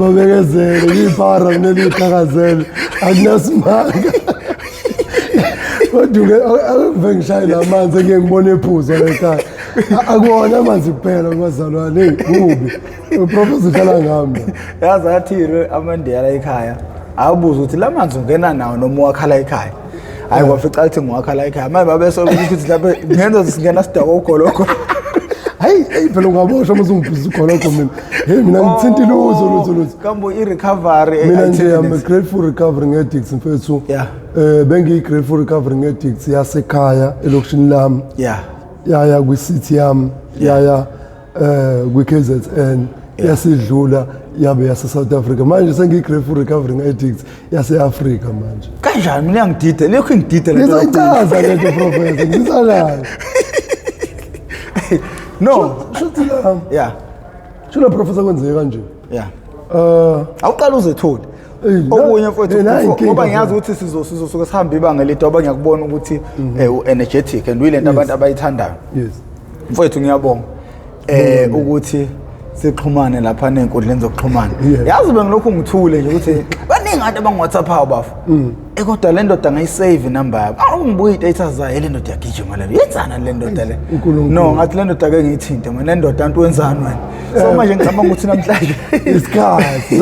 Babekezele iphara kumele iqhakazele akunasimanga. Kodwa ke akuve ngishaye lamanzi engeke ngibone ephuzo la ekhaya. Akuwona amanzi kuphela kubazalwane hey kubi. Uprofessor udlala ngami. Yazi athile amandiya la ekhaya. Abuza ukuthi la manzi ungena nawo noma uwakhala ekhaya. Hayi kwafica ukuthi ngiwakhala ekhaya. Manje babesola ukuthi mhlawumbe ngenza singena sidakwa ugoloko. Hayi hey phela ungaboshwa uma usungibhiza ugoloko mina. Hey mina ngithinta lutho lutho lutho. Kambo i-recovery Mina nje I'm a grateful recovering addict mfethu. Yeah. Bengiyi grateful recovering addict yasekhaya elokishini lami. Yeah. Yaya kwi-city yami, yaya kwi-KZN yasidlula yabe yase South Africa. Manje sengiyi grateful recovering addict yase Africa manje. Kanjani mina ngidide lokhu ngidide lento. Ngizoyichaza lento professor, ngisalayo. No, shuthi la. Yeah. Shula professor kwenzeke kanje. Yeah. Awuqala uzethule. Okunye mfowethu ngoba ngiyazi ukuthi sizosuke sihambe ibanga elide ngoba ngiyakubona ukuthi u-energetic and uyilento abantu abayithandayo. Yes. Mfowethu ngiyabonga ukuthi sixhumane lapha nezinkundleni zokuxhumana. Yazi bengilokhu ngithule nje ukuthi baningi abantu abangu-WhatsApp bafo. Kodwa le ndoda ngayisave inamba yabo. Awu ngibuka i-status zayo le ndoda yagijima le. Yenzana le ndoda le? No, ngathi le ndoda ake ngiyithinte mina le ndoda antu wenzani wena? So manje ngicabanga ukuthi namhlanje isikhathi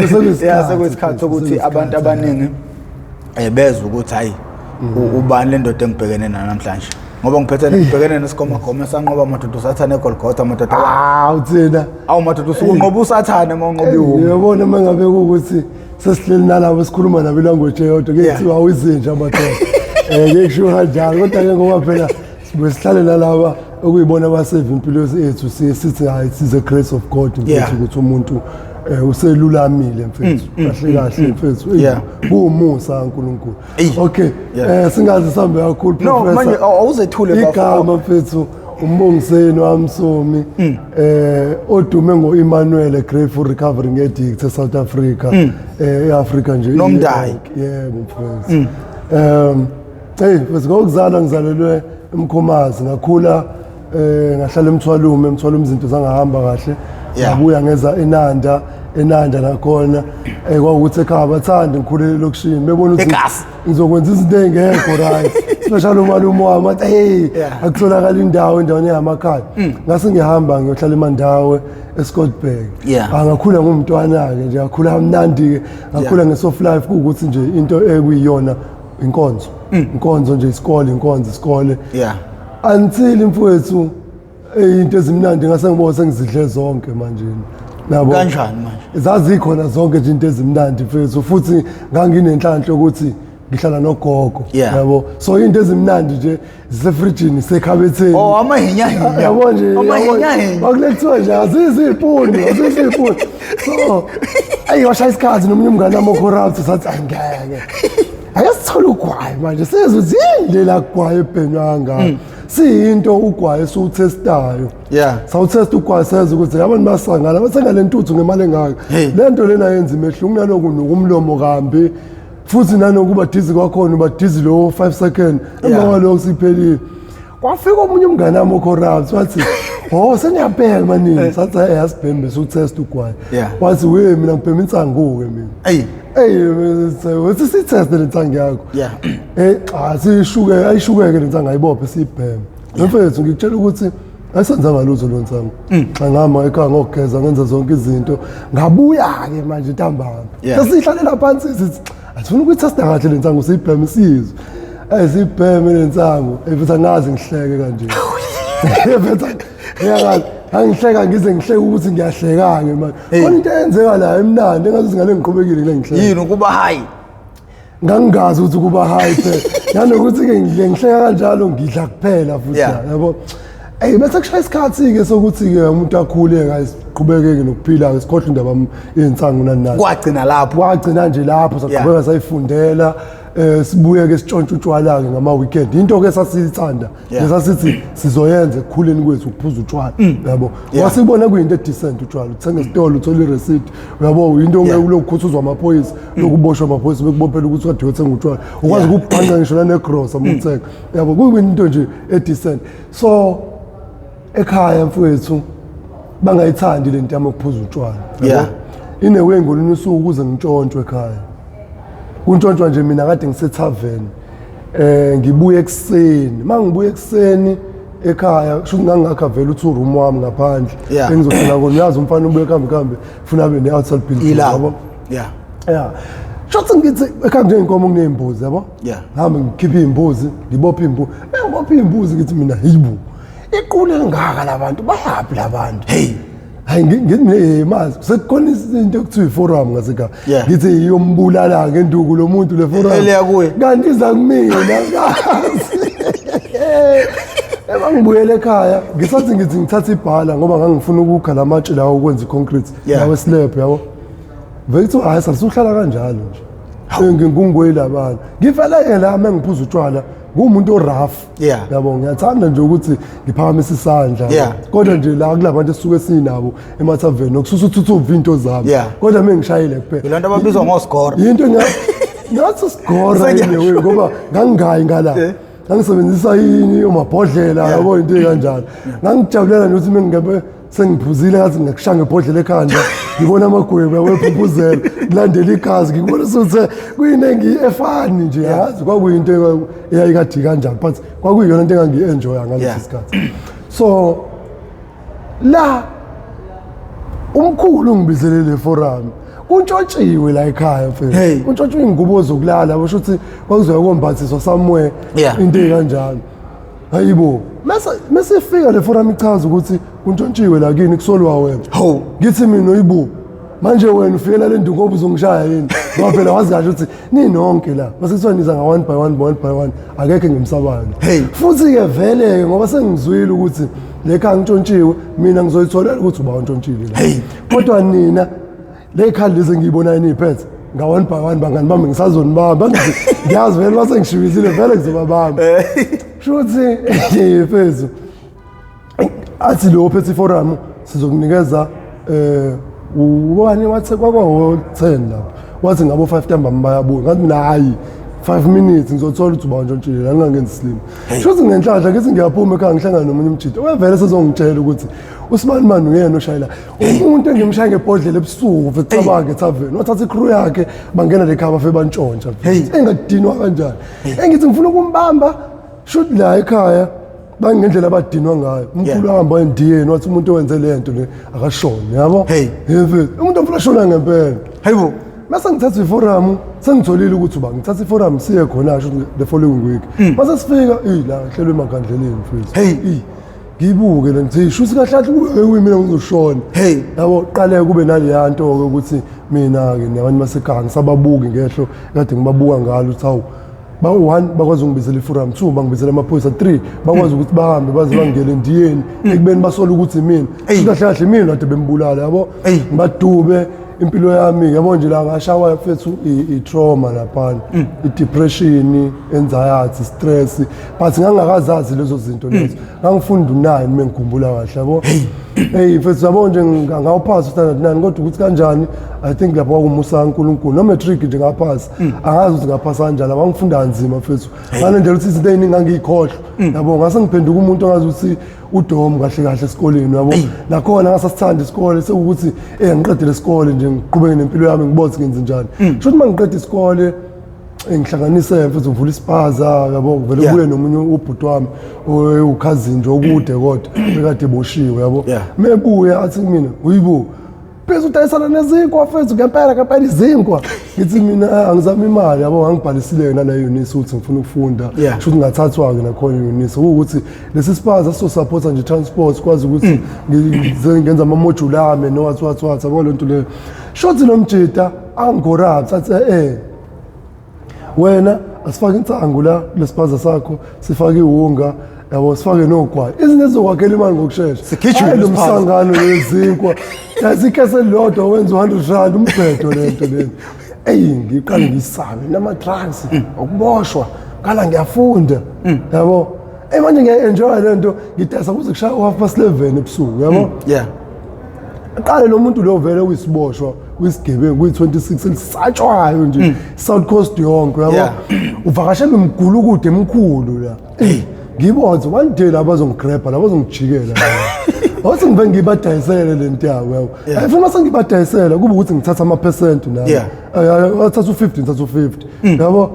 sekuyisikhathi sekuyisikhathi sokuthi abantu abaningi bezwe ukuthi hayi ubani le ndoda engibhekene nayo namhlanje. Ngoba ngiphethe ngibhekene nesigomagoma sanqoba amadoda usathane eGolgotha amadoda. Hawu thina. Awu madoda usukunqoba usathane uma unqoba iwumu. Uyabona uma ngabe ukuthi sesihleli nalabo sikhuluma nabo ilanguage eyodwa ke kuthiwa awizinja amadoda. Ke kushiwo kanjalo kodwa ke ngoba phela sibuye sihlale nalaba okuyibona abaseva impilo yethu siye sithi hayi it is the grace of God mfethu ukuthi umuntu uselulamile mfethu kahle kahle mfethu kuwumusa kaNkulunkulu. Okay, singaze sihambe kakhulu professor. No, manje awuzethule bafo. Igama mfethu umbongiseni wamsomi odume ngoEmmanuel Grateful Recovering Addict eSouth Africa eAfrica nje Nomndayi. Yebo mfethu. Hey mfethu ngokuzalwa ngizalelwe eMkhomazi ngakhula ngahlala eMthwalume izinto zangahamba kahle ngabuya ngeza eNanda eNanda nakhona kwawukuthi ekhaya bathanda ngikhulele elokishini bebona ukuthi ngizokwenza izinto ey'ngekho right especially umalume wami wathi hey akutholakala indawo endaweni yamakhaya ngase ngihamba ngiyohlala eMandawe eScottburgh. Ngakhula ngumntwana-ke nje ngakhula kamnandi-ke ngakhula nge-soft life kuwukuthi nje into ekuyiyona inkonzo inkonzo nje isikole inkonzo isikole until mfowethu into ezimnandi ngase ngibona sengizidle zonke manje yabo kanjani manje zazikhona zonke nje into ezimnandi mfethu futhi nganginenhlanhla ukuthi ngihlala nogogo yabo so into ezimnandi nje zisefrijini sekhabetheni oh amahinyahinya yabo nje wakulethiwa nje azizipuni azizipuni so ayi washaya isikhathi nomunye umngane wami ocorrupt sathi angeke ake sithole ugwayi manje sezwe ukuthi yini lela gwayi ebhenywa kangaka siyinto ugwayi esiwuthestayo sawuthesta ugwayi sezwe ukuthi abantu basangana bathenga le ntuthu ngemali engaka le nto lena yenza imehluko kunaloku nuka umlomo kambi futhi nanokuba dizzy kwakhona uba dizzy lo 5 second emva kwalokho siphelile. Kwafika omunye umngane wami ocorrupt wathi oh seniyabhema nini sathi hey asibhembe suthest ugwayi wathi we mina ngibhema insangu-ke mina Ey wathi sitheste le nsangu yakho cha sishuke ayishukeke le nsangu ayibophe siyibheme mfethu ngikutshela ukuthi ayisenzanga lutho lo nsangu xa ngihamba ekhaya ngokugeza ngenza zonke izinto ngabuya-ke manje ntambama sesihlalela phansi sithi asifuna ukuyithesta kahle le nsangu siyibheme siyizwe siyibheme le nsangu mfethu angazi ngihleke kanje mfethu uyakazi angihleka ngize ngihleke ukuthi ngiyahleka-ke manje khona into eyenzeka la emnandi engathi ngale ngiqhubekile kule ngihleka yini ukuba hayi ngangingazi ukuthi kuba high phela nanokuthi-ke ngihleka kanjalo ngidla kuphela futhi yabo eyi bese kushaya isikhathi-ke sokuthi-ke umuntu akhule-ke siqhubeke-ke nokuphila-ke sikhohlwe indaba iy'nsangu nani nani kwagcina lapho kwagcina nje lapho saqhubeka sayifundela sibuye ke sitshontshe utshwala-ke ngama-weekend into ke sasiyithanda nesasithi sizoyenza ekukhuleni kwethu ukuphuza utshwala yabo wasibona kuyinto edecent utshwala uthenga esitolo uthole i-receipt uyabo into ongeke ulokukhuthuzwa amaphoyisa lokuboshwa amaphoyisa bekubophela ukuthi kade uyothenga utshwala ukwazi ukubhanqa ngisho nanegrosa uma uthenga yabo kuyinto nje edecent. So ekhaya mfowethu bangayithandi lento yami yokuphuza utshwala. In a way ngolunye usuku ukuze ngitshontshwe ekhaya. Kuntshontshwa nje mina kade ngisethaveni. Ngibuye ekuseni. Mangibuye ekuseni ekhaya kusho ukuthi ngangingakha vele uthi room wami ngaphandle. Engizohlala kona uyazi umfana ubuye kambe kambe funa abe ne outside building yabo. Yeah. Yeah. Shothi ngithi ekhaya njengenkomo kuney'mbuzi yabo. Yeah. Ngihambe ngikhiphe iy'mbuzi, ngibophe iy'mbuzi. Engibophe iy'mbuzi ngithi mina hayibo. Iqulu elingaka labantu bayaphi labantu? Hey. Hayi ngithi mina mazi sekukhona into ekuthiwa iforum ngasekhaya. Ngithi iyombulala ngenduku lo muntu le forum. Eliya kuye. Kanti iza kumina ngazi. Ema ngibuyele ekhaya ngisathi ngithi ngithatha ibhala ngoba ngangifuna ukukha lamatshe lawo ukwenza iconcrete lawo slab yabo. Vele kuthiwa hayi sasuhlala kanjalo nje. Ngingungweli abantu. Ngivele-ke la uma ngiphuza utshwala nguwumuntu orough. Yabo ngiyathanda nje ukuthi ngiphakamise isandla. Kodwa nje la kulabantu esisuke sinabo emathaveni okususa uthuthuva into zami. Kodwa mina ngishayile kuphela. Yilonto ababizwa ngosigora. Yinto ngathi sigora anyway ngoba ngangingayi ngala. Ngangisebenzisa yini omabhodlela yabo into ekanjalo. Ngangijabulela nje ukuthi mengingebe sengiphuzile ngathi ngakushaya ngebhodlela ekhanda ngibona amagwebu yawephuphuzela kulandela igazi ngikubona suthe kuyinto engiyefani nje yazi kwakuyinto eyayikade kanjani but kwakuyiyona into engangiyi-enjoya ngaleso sikhathi. So la umkhulu ungibizele le forum kuntshontshiwe la ekhaya mfethu, kuntshontshiwe iy'ngubo zokulala kusho ukuthi kwakuzoya kombathiswa somewhere into ey'kanjalo. Hayibo mase ifika le forum ichaza ukuthi kuntshontshiwe la kini kusolwa wena. Hawu ngithi mina uyibo manje wena ufikela le nduku ngoba uzongishaya yini? Ngoba phela wazi kahle ukuthi ninonke la mase kuthiwa niza nga one by one one by one akekho engimsabayo. Futhi-ke vele-ke ngoba sengizwile ukuthi le khaya ngintshontshiwe mina ngizoyitholela ukuthi uba untshontshile la. Kodwa nina le khali lezi engiyibonayo niyiphethe nga one by one bangani bami ngisazonibamba ngiyazi vele mase ngishibisile vele ngizobabamba. Shuthi mfethu athi lo ophethe iforum sizokunikeza ubani wathi kwakwawo 10 lapho wathi ngabo 5 ntambama bayabuya ngathi mina hayi 5 minutes ngizothola ukuthi uba untshontshile angingangenzi isilima. Shuthi ngenhlanhla ngithi ngiyaphuma ekhaya ngihlangana nomunye umjito wevele sezongitshela ukuthi usibani mani uyena oshayela umuntu engimshaya ngebhodlela ebusuku vecabanga ethaveni wathatha icrew yakhe bangena le khaya bafe bantshontsha engadinwa kanjani engithi ngifuna ukumbamba shuthi la ekhaya bangendlela abadinwa ngayo umkhulu ahamba endiyeni wathi umuntu owenze le nto le akashone yabo. Umuntu ofuna shona ngempela. Hayibo mase ngithatha iforum sengitholile ukuthi uba ngithatha iforum siye khona sho the following week mase sifika la hlelwe emagandleleni mfethu. Ngibuke le ngithi shuthi kahle kahle kube mina ngizoshona. Yabo qale kube naleya nto ke ukuthi mina ke nabantu basekhaya ngisababuki ngehlo kade ngibabuka ngalo ukuthi hawu ba 1 bakwazi ukungibizela iforum, 2 bangibizela amaphoyisa, 3 bakwazi ukuthi bahambe baze bangene endiyeni ekubeni basola ukuthi mina kahle kahle mina kade bembulala yabo. Ngibadube impilo yami yabo nje la ngashawa mfethu i-trauma laphana, i-depression, anxiety, stress, but ngangakazazi lezo zinto lezo. Ngangifunda u9 mengikhumbula kahle yabo. Hey mfethu yabo nje ngawuphasa standard 9 kodwa ukuthi kanjani I think lapho kwakumusa kaNkulunkulu no matric nje ngaphasa angazi ukuthi ngaphasa kanjani abangifunda kanzima mfethu ngale ndlela ukuthi izinto eziningi ngangiyikhohlwa yabo. Ngase ngiphenduka umuntu ongazi ukuthi udom kahle kahle esikoleni yabo. Nakhona ngasasithanda isikole sekukuthi ngiqedile isikole nje ngiqhubeke nempilo yami ngibone ukuthi ngenze njani. Sho ukuthi mangiqeda isikole ngihlanganise mfethu ngivula ispaza yabo vele kuye nomunye ubhuti wami ucousin nje okude kodwa bekade eboshiwe yabo. Mebuya athi mina uyibo phezulu udayisana nezinkwa mfethu ngempela ngempela izinkwa ngithi mina angizami imali yabo. Ngangibhalisile nale UNISA ukuthi ngifuna ukufunda sho ukuthi ngathathwa ke nakhona UNISA ukuthi lesi spaza sizo supporta nje transport kwazi ukuthi ngenza ama module ami no what what what yabo lento leyo. Shothi lo mjita angicorrupt athi wena asifake insangu la kulesipaza sakho sifake iwunga yabo sifake nogwayi izinto ezokwakhela imali ngokushesha Sigijime Hayi, lo isipaza. msangano wezinkwa yazi ikhese elilodwa wenza u100 rand umbhedo lento lento. Eyi ngiqale ngisabe nama drugs ukuboshwa kala ngiyafunda yabo. Manje ngiya-enjoy lento ngidayisa kuze kushaya u11:30 ebusuku yabo. Qale lo muntu lo vele uyisiboshwa uyisigebengu kuyi-26 elisatshwayo nje South Coast yonke yabo. Uvakashela umgulukude emkhulu la. Ngibonze one day la bazongigrabha la bazongijikela. Awuthi ngibe ngibadayisele le nto yabo, yabo. Futhi uma sengibadayisela kuba ukuthi ngithatha ama-percent nami. Wathatha u-50, ngithatha u-50, yabo.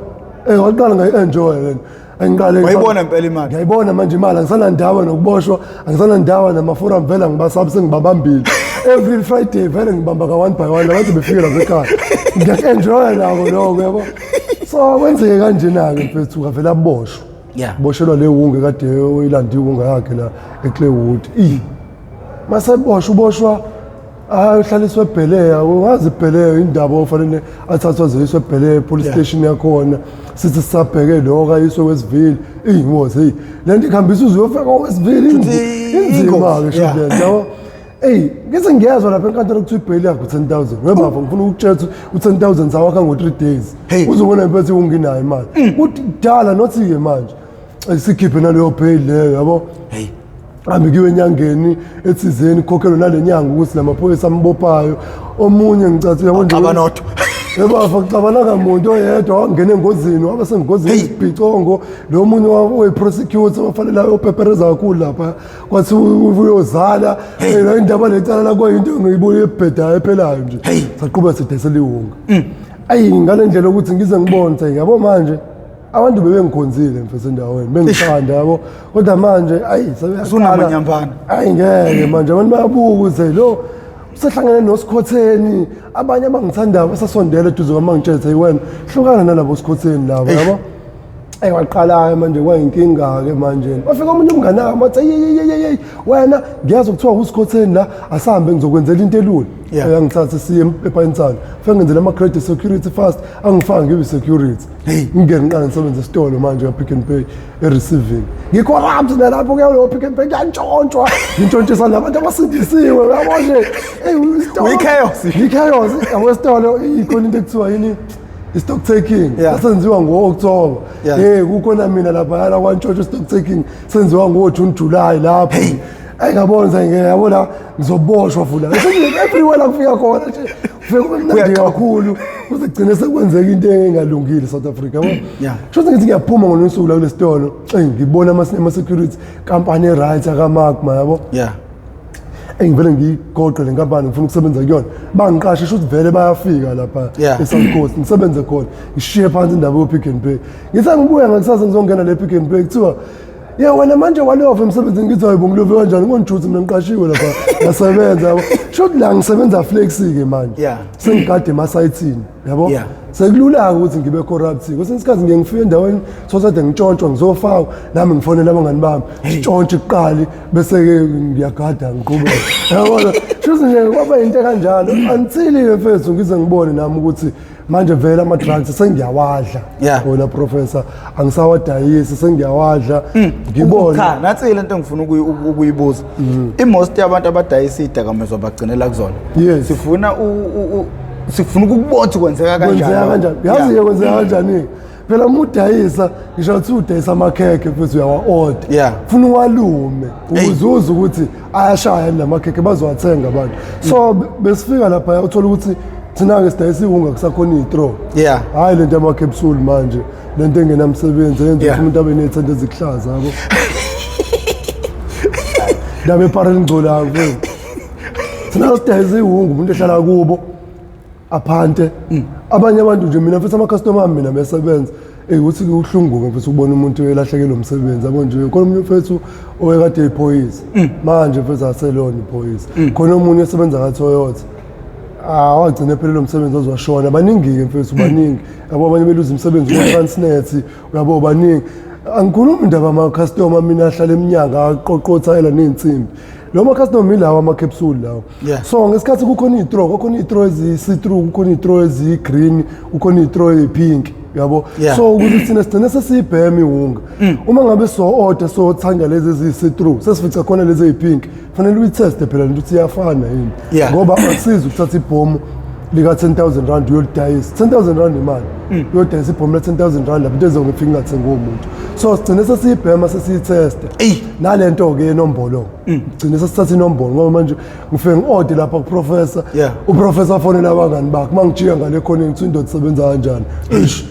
Waqala ngayi-enjoy le nto. Angiqale Wayibona impela imali. Ngiyayibona manje imali, angisanandawo nokuboshwa, angisanandawo namaforum, vele angibasabi, sengibabambile. Every Friday vele ngibamba ka-one by one abantu befike lapha ekhaya. Ngiyaku-enjoya nako lokho, yabo. So kwenzeke kanjena-ke mfethu, kavele aboshwa. Boshelwa le wunga kade oyilanda iwunga yakhe la eClaywood. Maseboshwa uboshwa, hayi, uhlaliswe eBheleya. Wazi iBheleya, indaba ofanele athathwe azeyiswe eBheleya police station yakhona. Sithi sisabheke lokho, ayiswe Westville. Iyingozi, hey, le nto ikhambisa uze uyofika Westville, inzima-ke shudent, yabo. Eyi, ngithi ngiyezwa lapha enkantolo kuthiwa ibheyili yakho 10,000. Webava, ngifuna ukutshela ukuthi u-10,000 sawakha ngo-3 days. Uzobona impela ukuthi unginayo imali. Uthi kudala nothi-ke manje sikhiphe naleyo bheyili leyo, yabo. Hambe kuyiwe enyangeni ethizeni, kukhokhelwe nale nyanga ukuthi la maphoyisa ambophayo. Omunye ngicathi yabo nje. Xabanodwa. Ebafa kuxabananga muntu oyedwa, wangena engozini, waba sengozini isibhicongo. Lo munye oyi-prosecutor wafanele ayopepereza kakhulu lapha, kwathi uyozala la indaba lecala lakwayinto ngiyibuye ebhedayo ephelayo nje. Saqhubeka sidayisela iwunga. Ayi, ngale ndlela ukuthi ngize ngibone ukuthi yabo manje abantu bebengikhonzile mfethu endaweni, bengithanda, yabo, kodwa manje ayi, sebeyaqala. Usunamanyambana. Ayi, ngeke manje, abantu bayabuka ukuthi lo usehlangene nosikhotheni. Abanye abangithandayo basasondela eduze kwami, bangitshela ukuthi, "Hey wena, hlukana nalabo sikhotheni labo," yabo. Eyi, waqala-ke manje kwayinkinga-ke manje. Wafika omunye umngane wami wathi, "Hey, wena, ngiyazi kuthiwa usikhotheni la, asahambe ngizokwenzela into elula." Angithathe siye ePaintsana, fike ngenzela ama-credit security fast, angifake ngibe security. Ngingene ngiqale ngisebenze esitolo manje ka-Pick n Pay e-receiving. Ngi-corrupt nalapho kuya Pick n Pay, kuyantshontshwa, ngintshontshisa nabantu abasindisiwe, uyabo nje. Eyi, isitolo. Uyi-chaos. Ngi-chaos, yabo. Esitolo ikhona into ekuthiwa yini, i-stock taking. Senziwa ngo-October. Kukhona mina laphayana kwantshontsho, i-stock taking senziwa ngo-June, July lapho. Ayi, ngabona nje, yabona, ngizoboshwa futhi everywhere la kufika khona nje, kufike kube mnandi kakhulu, kuze kugcine sekwenzeka into engalungile South Africa, yabo. Sho ngithi ngiyaphuma ngolunye usuku la kulesitolo, ngibona ama-security company e-right akaMagma, yabo. Engivele ngiyigoqe le nkampani, ngifuna ukusebenza kuyona, bangiqashe, sho ukuthi vele bayafika lapha e-South Coast, ngisebenze khona, ngishiye phansi indaba yo-Pick n Pay. Ngithi angibuya ngakusasa ngizongena le Pick n Pay, kuthiwa, "Ye wena, manje walova emsebenzini." Ngithi, "Hayi bo, ngilove kanjani? Ngongijuthi mina, ngiqashiwe lapha, ngasebenza," yabo. Sho ukuthi la ngisebenza flexi-ke manje. Sengigade emasayithini, yabo. Sekulula-ke ukuthi ngibe corrupt. Kwesinye isikhathi ngiye ngifike endaweni sosade ngitshontshwa, ngizofakwa nami, ngifonele abangani bami, sitshontshe kuqali, bese-ke ngiyagada ngiqhubeke, yabona. Shuthi nje kwaba into kanjalo until-ke mfethu ngize ngibone nami ukuthi manje vele ama-drugs sengiyawadla. Wona professor, angisawadayisi, sengiyawadla, ngibone. Cha, nathi le nto engifuna ukuyibuza, i-most yabantu abadayisa idakamizwa bagcinela kuzona. Sifuna sifuna ukukubona ukuthi kwenzeka kanjani. Kwenzeka kanjani? Yazi-ke kwenzeka kanjani phela, uma udayisa, ngisho ukuthi udayisa amakhekhe futhi uyawa-order, funa uwalume ukuze uze ukuthi ayashaya yini lamakhekhe, bazowathenga abantu. So besifika lapha, uthola ukuthi thina-ke sidayisa iwunga, kusakhona iy'straw. Hhayi lento yama-capsule manje, lento engenamsebenzi eyenza ukuthi umuntu abe ney'thende ezikuhlaza, yabo, ndaba ephara elingcolayo mfethu. Thina sidayisa iwunga, umuntu ehlala kubo aphante abanye abantu nje. Mina mfethu, amakhastoma ami mina besebenza. Ukuthi kubuhlungu-ke mfethu ukubona umuntu elahlekelwe umsebenzi, yabo nje. Khona omunye mfethu owekade eyiphoyisa, manje mfethu aselona iphoyisa. Khona omunye osebenza ka-Toyota, ah, wagcina ephelelwe umsebenzi, wazwashona. Baningi-ke mfethu, baningi, yabo. Abanye beluza imisebenzi ku-Transnet, uyabo, baningi. Angikhulumi indaba amakhastoma mina ahlala eminyango, aqoqothayela ney'nsimbi. Lo makhastoma ilawo ama-capsule lawo. So ngesikhathi kukhona iy'straw, kukhona iy'straw eziyi-see-through, kukhona iy'straw eziyi-green, kukhona iy'straw eyi-pink, yabo. So ukuthi thina sigcine sesiyibhema iwunga, uma ngabe so-order, sothanda lezi eziyi-see-through, sesifica khona lezi eyi-pink. Fanele uyitheste phela lento ukuthi iyafana yini, ngoba akusizi ukuthatha ibhomu lika-10,000 rand uyolidayisa. 10,000 rand imali, uyodayisa ibhomu la-10,000 rand lapho, into ezongifika ingathengwa umuntu. So sigcine sesiyibhema, sesiyitheste. Nale nto-ke yenombolo, gcine sesithatha inombolo, ngoba manje ngifike ngi-ode lapha kuprofessor. Uprofessor afonele abangani bakhe, uma ngijika ngale khoneni, kuthiwa indoda isebenza kanjani. Ish.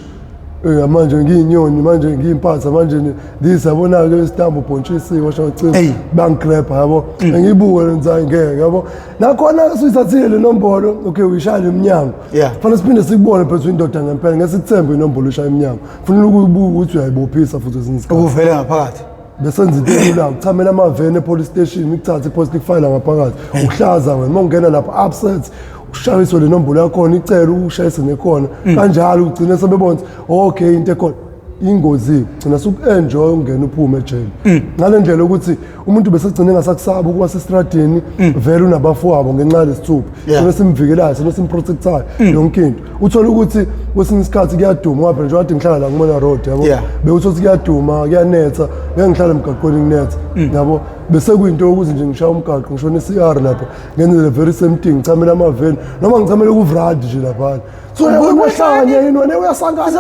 Manje ngiyinyoni, manje ngiyimpatha, manje this, yabona-ke isitambu ubhontshisiwe, washo Eyi. cima bangigrabha, yabo. Ngiyibuke le nto, ngeke, yabo. Nakhona suyithathile le nombolo, okay, uyishaya emnyango. Fanele siphinde sikubone phethu indoda ngempela, ngeke sikuthembe inombolo ushaya emnyango. Fanele ukuyibuka ukuthi uyayibophisa futhi kwesinye isikhathi. Ukuvele ngaphakathi. Besenza into elula, uchamela amaveni e-police station, ikuthathe i-post ikufayela ngaphakathi. Uhlaza wena, uma ungena lapha upset, ushayiswe le nombolo yakhona, icele ushayise nekhona. Kanjalo ugcine sebebona ukuthi okay, into ekhona ingozi, gcina suku-enjoy ungena uphume ejele. Ngale ndlela ukuthi umuntu besegcine engasakusaba ukuba sestradini, vele unabafowabo ngenxa yalesithupha. Sona simvikelayo, sona simprotectayo, yonke into. Uthola ukuthi kwesinye isikhathi kuyaduma, ngoba phela njengoba kade ngihlala la kuMona Road, yabo. Bewuthola ukuthi kuyaduma, kuyanetha, ngeke ngihlale emgaqweni kunetha, yabo. Bese kuyinto yokuthi nje ngishaya umgaqo, ngishona i-CR lapha, ngenze the very same thing, ngichamela amaveni, noma ngichamele kuvrandi nje laphana. So uyahlanya yini wena, uyasangana.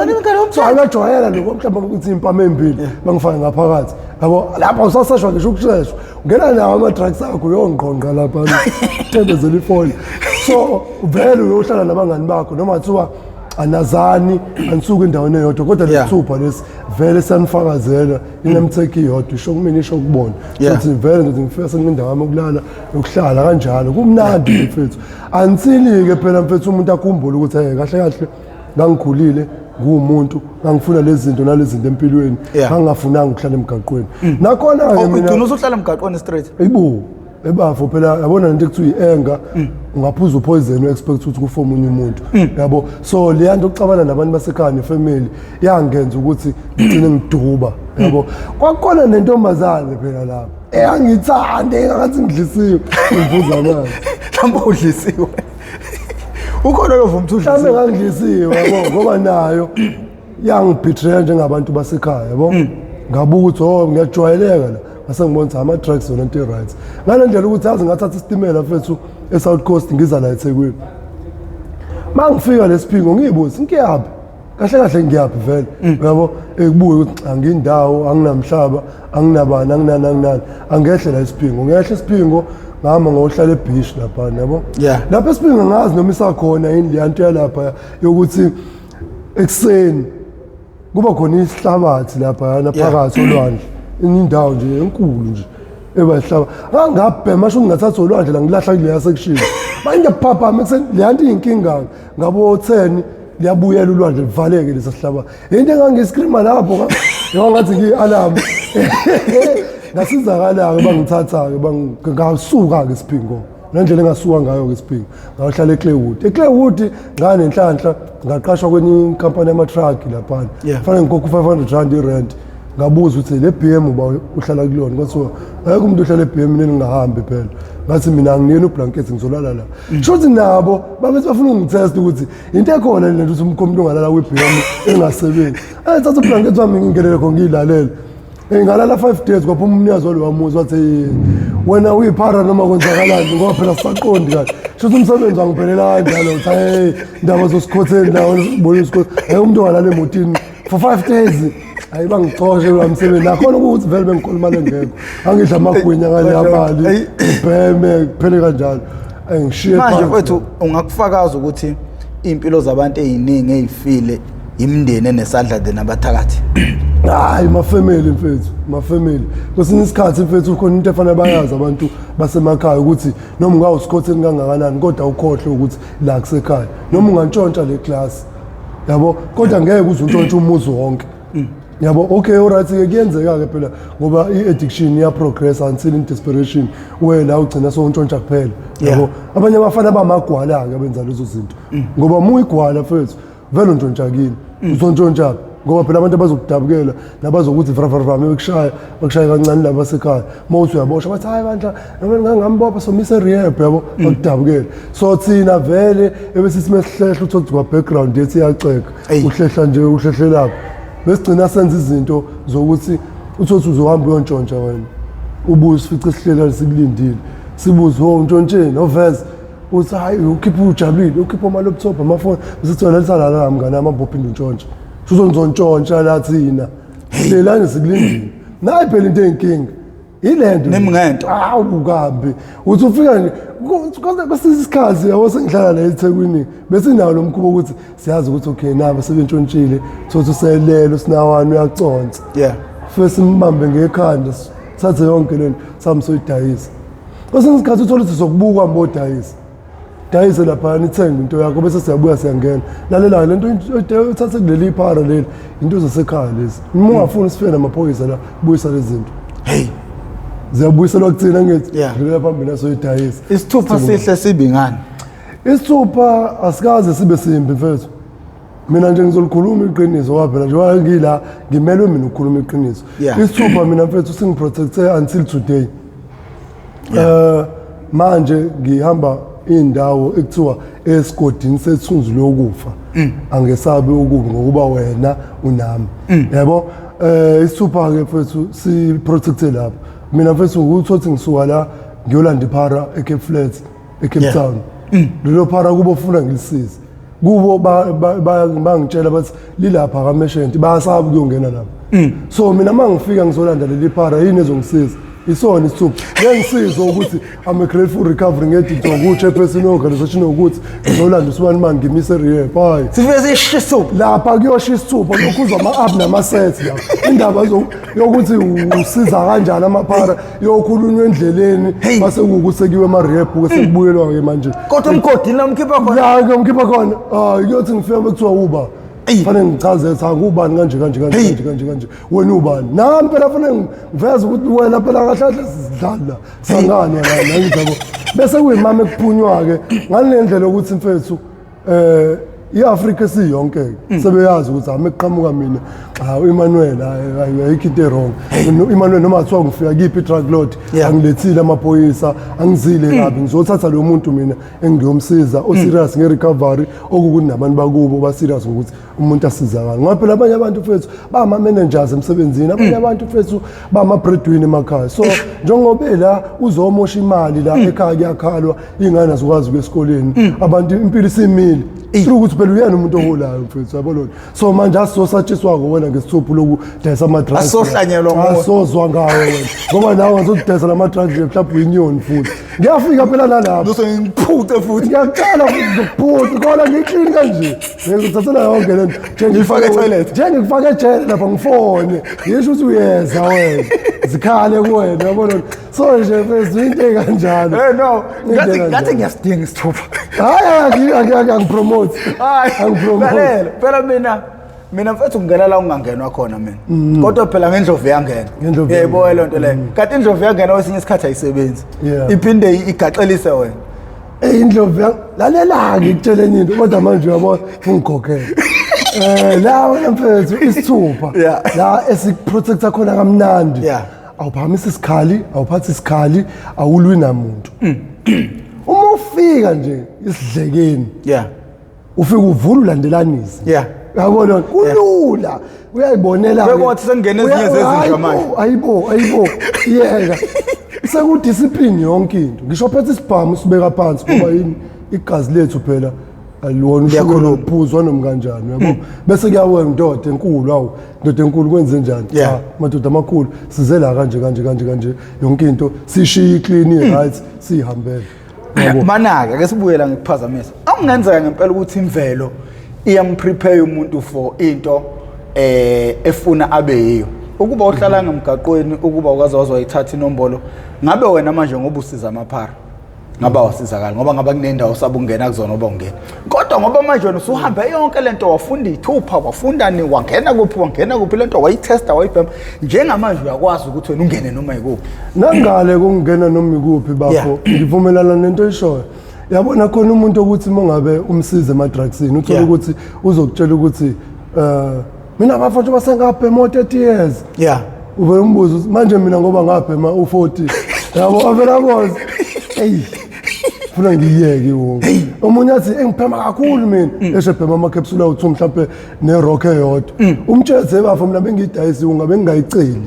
So angajwayela lokho, mhlawumbe ukuthi impama embili bangifake ngaphakathi, yabo. Lapha usaseshwa ngisho ukusheshwa, ungena nawo ama-drugs akho, uyongqongqa lapha, thembezela ifoni. So vele uyohlala nabangani bakho, noma kuthiwa anazani, anisuke endaweni eyodwa, kodwa lesithupha lesi vele siyanifakazela, inemthekhi iyodwa, isho kumina, isho kubona. Futhi vele ngithi ngifika senginendawo yami yokulala, yokuhlala kanjalo, kumnandi mfethu. Ansili-ke phela mfethu, umuntu akhumbule ukuthi hey, kahle kahle ngangikhulile nguwumuntu, ngangifuna lezi zinto nalezi zinto empilweni, ngangingafunanga ukuhlala emgaqweni. Nakhona-ke Oh, mina ugcina usuhlala emgaqweni straight. Ibu ebafo phela, yabona lento ekuthiwa i-anger, ungaphuza upoison u-expect ukuthi kufe omunye umuntu, yabo. So leya nto yokuxabana nabantu basekhaya nefamily yangenza ukuthi ngigcine ngiduba, yabo. Kwakukhona nentombazane phela lapho eyangithande, engathi ngidlisiwe, ngiphuza amanzi. Mhlawumbe udlisiwe. Ukhona oyovuma ukuthi Mhlawumbe udlisiwe. Ngangidlisiwe, yabo, ngoba nayo yangibetray njengabantu basekhaya, yabo. Ngabuka ukuthi oh, ngiyajwayeleka la, ngase ngibona ukuthi ama-drugs yona into i-right. Ngale ndlela ukuthi azi ngathatha isitimela mfethu e-South Coast, ngiza la eThekwini. Ma ngifika lesiphingo ngiyibuza, ngiyaphi kahle kahle, ngiyaphi vele, uyabo? Ekubuye ukuthi angindawo, anginamhlaba, anginabani, anginani, anginani, angehle la esiphingo. Ngehle esiphingo, ngihamba ngohlala ebhishi laphana, yabo. Lapha esiphingo ngazi noma isakhona yini leya nto yalapha yokuthi ekuseni kuba khona isihlabathi laphayana phakathi olwandle, indawo nje enkulu nje eba isihlaba. Ngangabhema sho, ngingathatha olwandle la ngilahla kuleya section, manje ngiyaphaphama ekuseni, leya nto iyinkinga, ngabo 10 liyabuyela ulwandle, livaleke lesa sihlaba. Into engangiscreama lapho ngathi ngiyi-alarm. Ngasizakala-ke, bangithatha-ke, ngasuka-ke isiphingo ngendlela engasuka ngayo-ke isiphingo, ngayohlala eClaywood. EClaywood nganenhlanhla, ngaqashwa kwenye inkampani yama-truck laphana. Fanele ngikhokhe u-R500 i-rent. Ngabuza ukuthi le BM uba uhlala kulona, kwathiwa akekho umuntu ohlala e-BM ningahambi phela. Ngathi mina anginiyeni ublanket, ngizolala la. Sho ukuthi nabo babethi bafuna ukungitest ukuthi into ekhona le nto ukuthi umuntu ungalala kwi-BM engasebenzi. Ayithatha ublanket wami, ngingenele khona, ngiyilalele. Ngalala 5 days, kwaphuma umnikazi walowa muzi, wathi, "Wena uyiphara noma kwenzakalani?" Ngoba phela sisaqondi kahle. Sho ukuthi umsebenzi wangiphelela kanjalo, uthi hey, indaba zosikhotheni nawo bona isikhotheni, hey, umuntu ongalala emotini for 5 days. Hayi, bangixoshe kulo msebenzi. Nakhona ukuthi vele bengikhona imali engekho, angidla amagwinya ngale mali, ngibheme, kuphele kanjalo. Ngishiye Manje phansi. mfowethu, ungakufakaza ukuthi iy'mpilo zabantu ey'ningi ey'file imindeni enesandla the nabathakathi? Hayi, mafamily mfethu, mafamily. Kwesinye isikhathi mfethu khona into efanele bayazi abantu basemakhaya, ukuthi noma ungawusikhotheni kangakanani, kodwa ukhohlwe ukuthi la kusekhaya, noma ungantshontsha le class, yabo, kodwa ngeke uze untshontshe umuzi wonke, yabo. Okay, alright ke, kuyenzeka ke phela, ngoba i-addiction iya-progress until in desperation we la ugcina sowuntshontsha kuphela, yabo. Abanye abafana bamagwala-ke abenza lezo zinto, ngoba uma uyigwala mfethu, vele untshontsha kini, uzontshontsha, ngoba phela abantu abazokudabukela nabazokuthi vravravra bekushaya, bakushaya kancane laba basekhaya. Uma uthi uyaboshwa, bathi hayi bandla, noma ngangambopha somise rehab, yabo, bakudabukele. So thina vele ebesithi mesihlehla, uthole ukuthi kwa-background yethu iyaxega. Uhlehla nje, uhlehlelapho, besigcina senza izinto zokuthi uthole ukuthi uzohamba uyontshontsha wena, ubuye usifice sihleli sikulindile, sibuze, "Wo, untshontsheni?" Oveze uthi hayi, ukhipha ujabulile, ukhipha ama-laptop, amafoni, bese lalisala la, mngane wami, uphinde untshontshe, suzonzontshontsha la, thina hlelani sikulindile. Nayi phela into eyinkinga. Ilento. Nimngento. Awu kambi. Uthi ufika nje kwesinye isikhathi yabo sengihlala la eThekwini besinawo lo mkhuba ukuthi siyazi ukuthi okay nabo sebentshontshile thothi uselele usinawani uyaconsa. Yeah. Fike simbambe ngekhanda sithathe yonke lento sami soyidayisa. Kwesinye isikhathi uthola ukuthi sokubukwa mbodayisa. Dayise lapha nithenge into yakho bese siyabuya siyangena. Lalela lento uthathe kuleli phara leli into zasekhaya lezi. Uma ungafuni sifike namaphoyisa la buyisa lezi zinto. Hey. Ziyabuyiselwa kuthina ngithi Yeah. dlulela phambili nasoyidayisa. Isithupha sihle sibi ngani? Isithupha asikaze sibe simbi mfethu. Mina nje ngizolikhuluma iqiniso ngoba phela njengoba ngila ngimelwe mina ukukhuluma iqiniso. Yeah. Isithupha mina mfethu singiprotecte until today. Manje ngihamba indawo ekuthiwa esigodini sethunzi lokufa. Angesabi ukubi ngokuba wena unami. Yabo? Isithupha ke mfethu si protecte lapho. Mina mfethu ukuthi ngisuka la ngiyolanda iphara eCape Flats eCape Yeah. Town. Lelo phara kubo funa ngilisize. Kubo bangitshela bathi lilapha kaMeshenti bayasaba ukuyongena lapha. So mina mangifika ngizolanda leli phara yini ezongisiza? Isona isithupha. Ngeke ukuthi I'm a grateful recovering addict ngoku chairperson organization ukuthi ngizolanda usibani mani ngimise rehab. Hayi. Sifike sishe isithupha. Lapha kuyosha isithupha lokhuzwa ama-up nama-sets lapha. Indaba yokuthi usiza kanjani amaphara yokhulunywa endleleni Hey. base kuwukuthi ema-rehab ke sekubuyelwa-ke manje. Kodwa emgodini la umkhipha khona. La ngiyomkhipha khona. Ah kuyothi ngifika bekuthiwa uba. Eyi. Fanele ngichaze ukuthi angubani kanje kanje kanje Hey. kanje kanje kanje. Wena ubani? Nami phela fanele ngiveze ukuthi wena phela kahle kahle sidlala. Sangana la nangithi yabo. Bese kuyimama ekuphunywa ke ngale ndlela ukuthi mfethu iAfrika siyonke sebeyazi ukuthi ame kuqhamuka mina cha uEmmanuel ayikho into wrong. uEmmanuel noma kuthiwa ngifika kiphi drug lord Yeah. angilethile amaphoyisa angizile kabi ngizothatha lo muntu mina engiyomsiza o serious nge-recovery okukuthi nabantu bakubo ba serious ngokuthi umuntu asizakale ngoba phela abanye abantu mfethu bama managers emsebenzini abanye abantu mfethu bama breadwinner emakhaya so njengoba la uzomosha imali la ekhaya kuyakhalwa ingane azikwazi ukuya esikoleni abantu impilo isimile true ukuthi phela uyena umuntu oholayo mfethu yabo lona so manje asizosatshiswa wena ngesithuphu lokudayisa ama-drugs Asizohlanyelwa nguwe. asozwa ngawe wena ngoba nawe ngizodayisa lama-drugs nje mhlawumbe uyinyoni futhi ngiyafika phela nalapho Ngizose ngiphuce futhi. ngiyaqala futhi ngizokuphuca khona ngiyiklini kanje ngikuthathela yonke le nto Ngiyifake etoilet. njengikufake ejele lapha ngifone ngisho ukuthi uyeza wena zikhale kuwena yabona so nje mfethu into ey'kanjalo Eh no, Into ngathi ekanjalo. ngathi ngiyasidinga isithupha. Hayi angipromote. Hayi, Angipromote. lalela, phela mina mfethu kungena la ungangenwa khona mina. Kodwa phela ngendlovu yangena. Ngendlovu Yebo le nto leyo. Kanti indlovu yangena kwesinye isikhathi ayisebenzi. Yeah. Iphinde igaxelise wena. Ey indlovu lalela ke ngikutshele enye into kodwa manje uyabona ungikhokhele. La wena mfethu isithupha Yeah. la esikuprotecta khona kamnandi. Yeah. Awuphakamisi isikhali, awuphathi isikhali, awulwi namuntu. Uma ufika nje isidlekeni Yeah. ufika uvula ulandelanise. Yeah. Yabona kulula uyayibonela Bekuthi wathi sekungena ezinye zezinja manje. Ayibo ayibo yeka sekudiscipline yonke into ngisho phethe isibhamu sibeka phansi ngoba yini igazi lethu phela aliwona ushukela Liyakhuluma. uphuzwa noma kanjani uyabo bese kuyawe indoda enkulu awu indoda enkulu kwenze njani Yeah. cha madoda amakhulu size la kanje kanje kanje kanje yonke into sishiye clean right sihambele yabo Manake ake sibuye la ngikuphazamisa. Akungenzeka ngempela ukuthi imvelo iyamprepare umuntu for into efuna abe yiyo. Ukuba uhlala ngemgaqweni ukuba ukwazi wazoyithatha inombolo ngabe wena manje ngoba usiza amaphara ngaba wasizakala ngoba ngaba kunendawo osabungena kuzona ngoba ungena kodwa ngoba manje wena usuhambe yonke lento wafunda ithupha wafunda ni wangena kuphi wangena kuphi lento wayitesta wayibhema njengamanje uyakwazi ukuthi wena ungene noma yikuphi nangale kungena noma ikuphi bafo Yeah. ngivumelana nento oyishoyo yabona khona umuntu ukuthi mongabe umsize emadrugsini uthola Yeah. ukuthi uzokutshela ukuthi mina bafo njengoba sengabhema 30 years yeah uvele umbuzo ukuthi manje mina ngoba ngabhema u40 yabo avela akoze eyi funa ngiyeke iwonke omunye athi engibhema kakhulu mina eshe bhema ama-capsule awu-two mhlampe ne-rock eyodwa umtshele bafo mina bengiyidayisa iwunga bengingayiceli